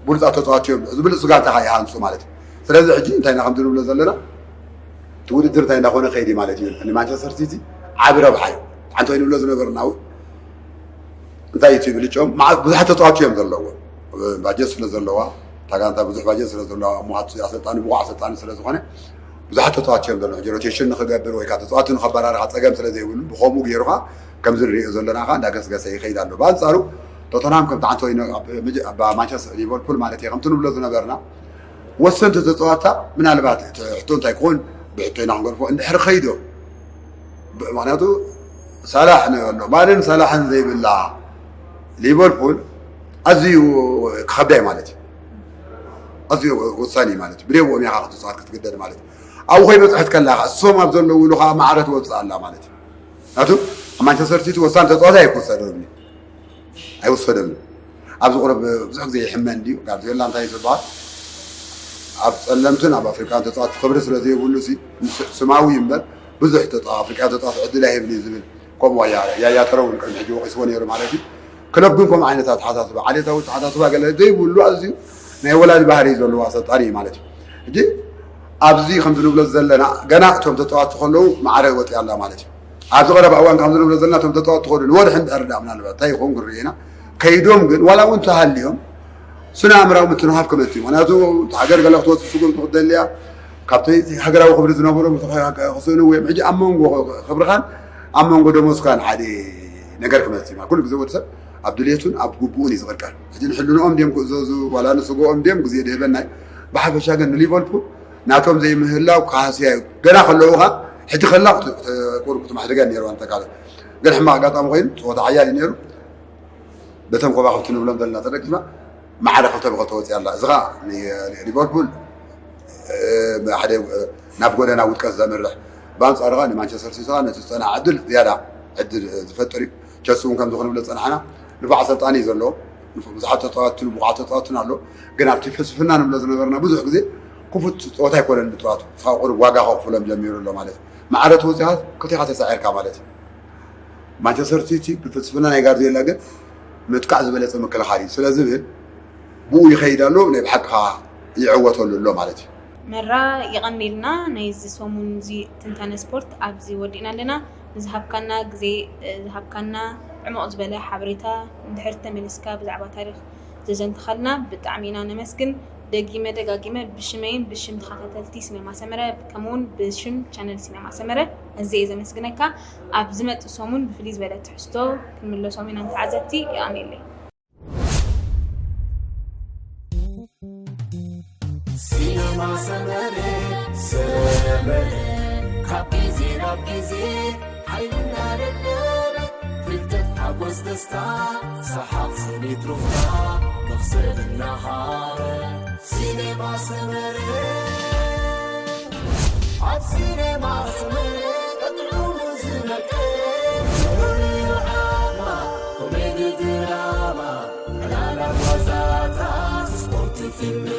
ብሉፃት ተፃወትቲ እዮም ዝብልፅ ጋንታኻ ይሃንፁ ማለት እዩ። ስለዚ ሕጂ እንታይ ኢና ከምዚ ንብሎ ዘለና እቲ ውድድር እንታይ እንዳኾነ ከይዲ ማለት እዩ። ንማንቸስተር ሲቲ ዓቢ ረብሓ እዩ። ሓንቲ ወይ ንብሎ ዝነበርና እውን እንታይ እዩ እቲ ብልጭኦም መዓት ብዙሓት ተፃዋትቲ እዮም ዘለዎም። ባጀት ስለ ዘለዋ እታ ጋንታ ብዙሕ ባጀት ስለ ዘለዋ እሞ ኣሰልጣኒ ብቑዕ ኣሰልጣኒ ስለ ዝኾነ ብዙሓት ተፃዋትቲ እዮም ዘለዉ። ሕጂ ሮቴሽን ንክገብር ወይ ከዓ ተፃዋትቲ ንከበራርኻ ፀገም ስለ ዘይብሉ ብኸምኡ ገይሩ ከዓ ከምዚ ንሪኦ ዘለና ከዓ እንዳገስገሰ ይኸይድ ኣሎ። ብኣንፃሩ ቶተንሃም ከምቲ ዓንቶይኖ ኣብ ማንቸስተር ሊቨርፑል ማለት እየ ከምቲ ንብሎ ዝነበርና ወሰንቲ ተፃዋታ ምናልባት እቲ ሕቶ እንታይ ክኾን ብሕቶ ኢና ክንገድፎ እንድሕር ከይዶ ምክንያቱ ሳላሕ ኣሎ ማንን ሳላሕን ዘይብላ ሊቨርፑል ኣዝዩ ክኸብዳይ ማለት እዩ። ኣዝዩ ወሳኒ ማለት እዩ። ብደብኦም ኢኻ ክትፅዋት ክትግደድ ማለት እዩ። ኣብኡ ከይበፅሐት ከላ እሶም ኣብ ዘለውሉ ከዓ ማዕረ ትወፅእ ኣላ ማለት እዩ። ምክንያቱ ኣብ ማንቸስተር ሲቲ ወሳኒ ተፃዋታይ ኣይክወሰደሉ ኣይወሰደሉ ኣብዚ ቁረብ ብዙሕ ግዜ ይሕመ እንድዩ ጋርዲዮላ እንታይ ዝበሃል ኣብ ፀለምትን ኣብ ኣፍሪካን ተፃዋቲ ክብሪ ስለ ዘይብሉ ሲ ስማዊ እምበር ብዙሕ ኣፍሪካ ተፃዋቲ ዕድል ኣይህብን እዩ ዝብል ከምኡ ያያተረው ቅድሚ ሕጂ ወቂስዎ ነይሩ ማለት እዩ። ክለብ ግን ከምኡ ዓይነት ኣተሓሳስባ ዓሌታዊ ኣተሓሳስባ ገለ ዘይብሉ ኣዝዩ ናይ ወላዲ ባህሪ ዘለዎ ኣሰልጣኒ እዩ ማለት እዩ። ሕጂ ኣብዚ ከምዚ ንብሎ ዘለና ገና እቶም ተፃዋቲ ከለዉ ማዕረ ወፂኣ ኣላ ማለት እዩ። ኣብዚ ቀረባ እዋን ከምዚ ንብሎ ዘለና እቶም ተፃወትቲ ከዱ ንወርሒ እንድሕር ዳ ምናልባት እንታይ ይኸውን ክንርኢ ኢና። ከይዶም ግን ዋላ እውን ተሃልዮም ስነ ኣእምራዊ ምትንኻፍ ክመፅእ እዩ። ምክንያቱ እቲ ሃገር ገለ ክትወፅእ ስጉምቲ ክትደልያ ካብቲ ሃገራዊ ክብሪ ዝነበሮም ክስእኑ ወይ ሕጂ ኣብ መንጎ ክብርኻን ኣብ መንጎ ደሞዝካን ሓደ ነገር ክመፅእ እዩ። ኩሉ ግዜ ወዲ ሰብ ኣብ ድሌቱን ኣብ ግቡኡን እዩ ዝቕርቀር። ሕጂ ንሕልንኦም ድዮም ክእዘዙ ዋላ ንስግኦም ድዮም ግዜ ድህበና እዩ። ብሓፈሻ ግን ንሊቨርፑል ናቶም ዘይምህላው ካህስያ እዩ። ገና ከለዉ ኻ ሕጂ ከላ ቁሩብ ክትማሕደገ ነይሩ ኣንተ ካልእ ግን ሕማቕ ኣጋጣሚ ኮይኑ ፀወታ ሓያል እዩ ነይሩ። በቶም ኮባኽብቲ ንብሎም ዘለና ተደጊፍና ማዕረ ክልተ ብክልተ ወፂኣ ኣላ። እዚ ኻ ሊቨርፑል ሓደ ናብ ጎደና ውድቀት ዘምርሕ ብኣንፃሩ ኻ ንማንቸስተር ሲቲ ኻ ነቲ ዝፀንሓ ዕድል ዝያዳ ዕድል ዝፈጥር እዩ። ቸልሲ እውን ከምዚ ክንብሎ ዝፀናሕና ንፉዕ ኣሰልጣኒ እዩ ዘለዎ። ብዙሓት ተፃወትን ብቑዓት ተፃወትን ኣሎ። ግን ኣብቲ ፍልስፍና ንብሎ ዝነበርና ብዙሕ ግዜ ክፉት ፀወታ ኣይኮነን ዝፃወቱ። እስኻ ቁሩብ ዋጋ ከኽፍሎም ጀሚሩ ኣሎ ማለት እዩ። ማዕረ ተወፂኻ ክልቴኻ ተሳዒርካ ማለት እዩ። ማንቸስተር ሲቲ ብፍልስፍና ናይ ጋርዲዮላ ግን ምጥቃዕ ዝበለፀ ምክልኻል እዩ ስለ ዝብል ብኡ ይኸይድ ኣሎ። ናይ ብሓቂ ከዓ ይዕወተሉ ኣሎ ማለት እዩ። መራ የቐንየልና። ናይዚ ሰሙን እዚ ትንታነ ስፖርት ኣብዚ ወዲእና ኣለና። ንዝሃብካና ግዜ ዝሃብካና ዕሙቕ ዝበለ ሓበሬታ እንድሕር ተመሊስካ ብዛዕባ ታሪኽ ዘዘንተኻልና ብጣዕሚ ኢና ነመስግን። ደጊመ ደጋጊመ ብሽመይን ብሽም ተኸታተልቲ ሲነማ ሰመረ ከምኡውን ብሽም ቻነል ሲነማ ሰመረ ኣዝየ እየ ዘመስግነካ። ኣብ ዝመጽእ ሰሙን ብፍልይ ዝበለ ትሕዝቶ ክንምለሶም ኢና ንተዓዘብቲ። የቐንየለይ። ሲነማ ሰመረ ሰመረ ካብ ግዜና ኣብ ግዜ ሓይልና ደደበ ፍልጠት ሓጎስ ደስታ ሰሓቕ ስኒት ሩፍታ መኽሰብ እናሃበ ሲኔማ ሰመረ ኣብ ሲኔማ ሰመረ ቀጥዑ ዝመቀ ፍሉይ ዓማ ኮሜዲ ድራማ ዕላላ ጓዛታት ስፖርት ፊልም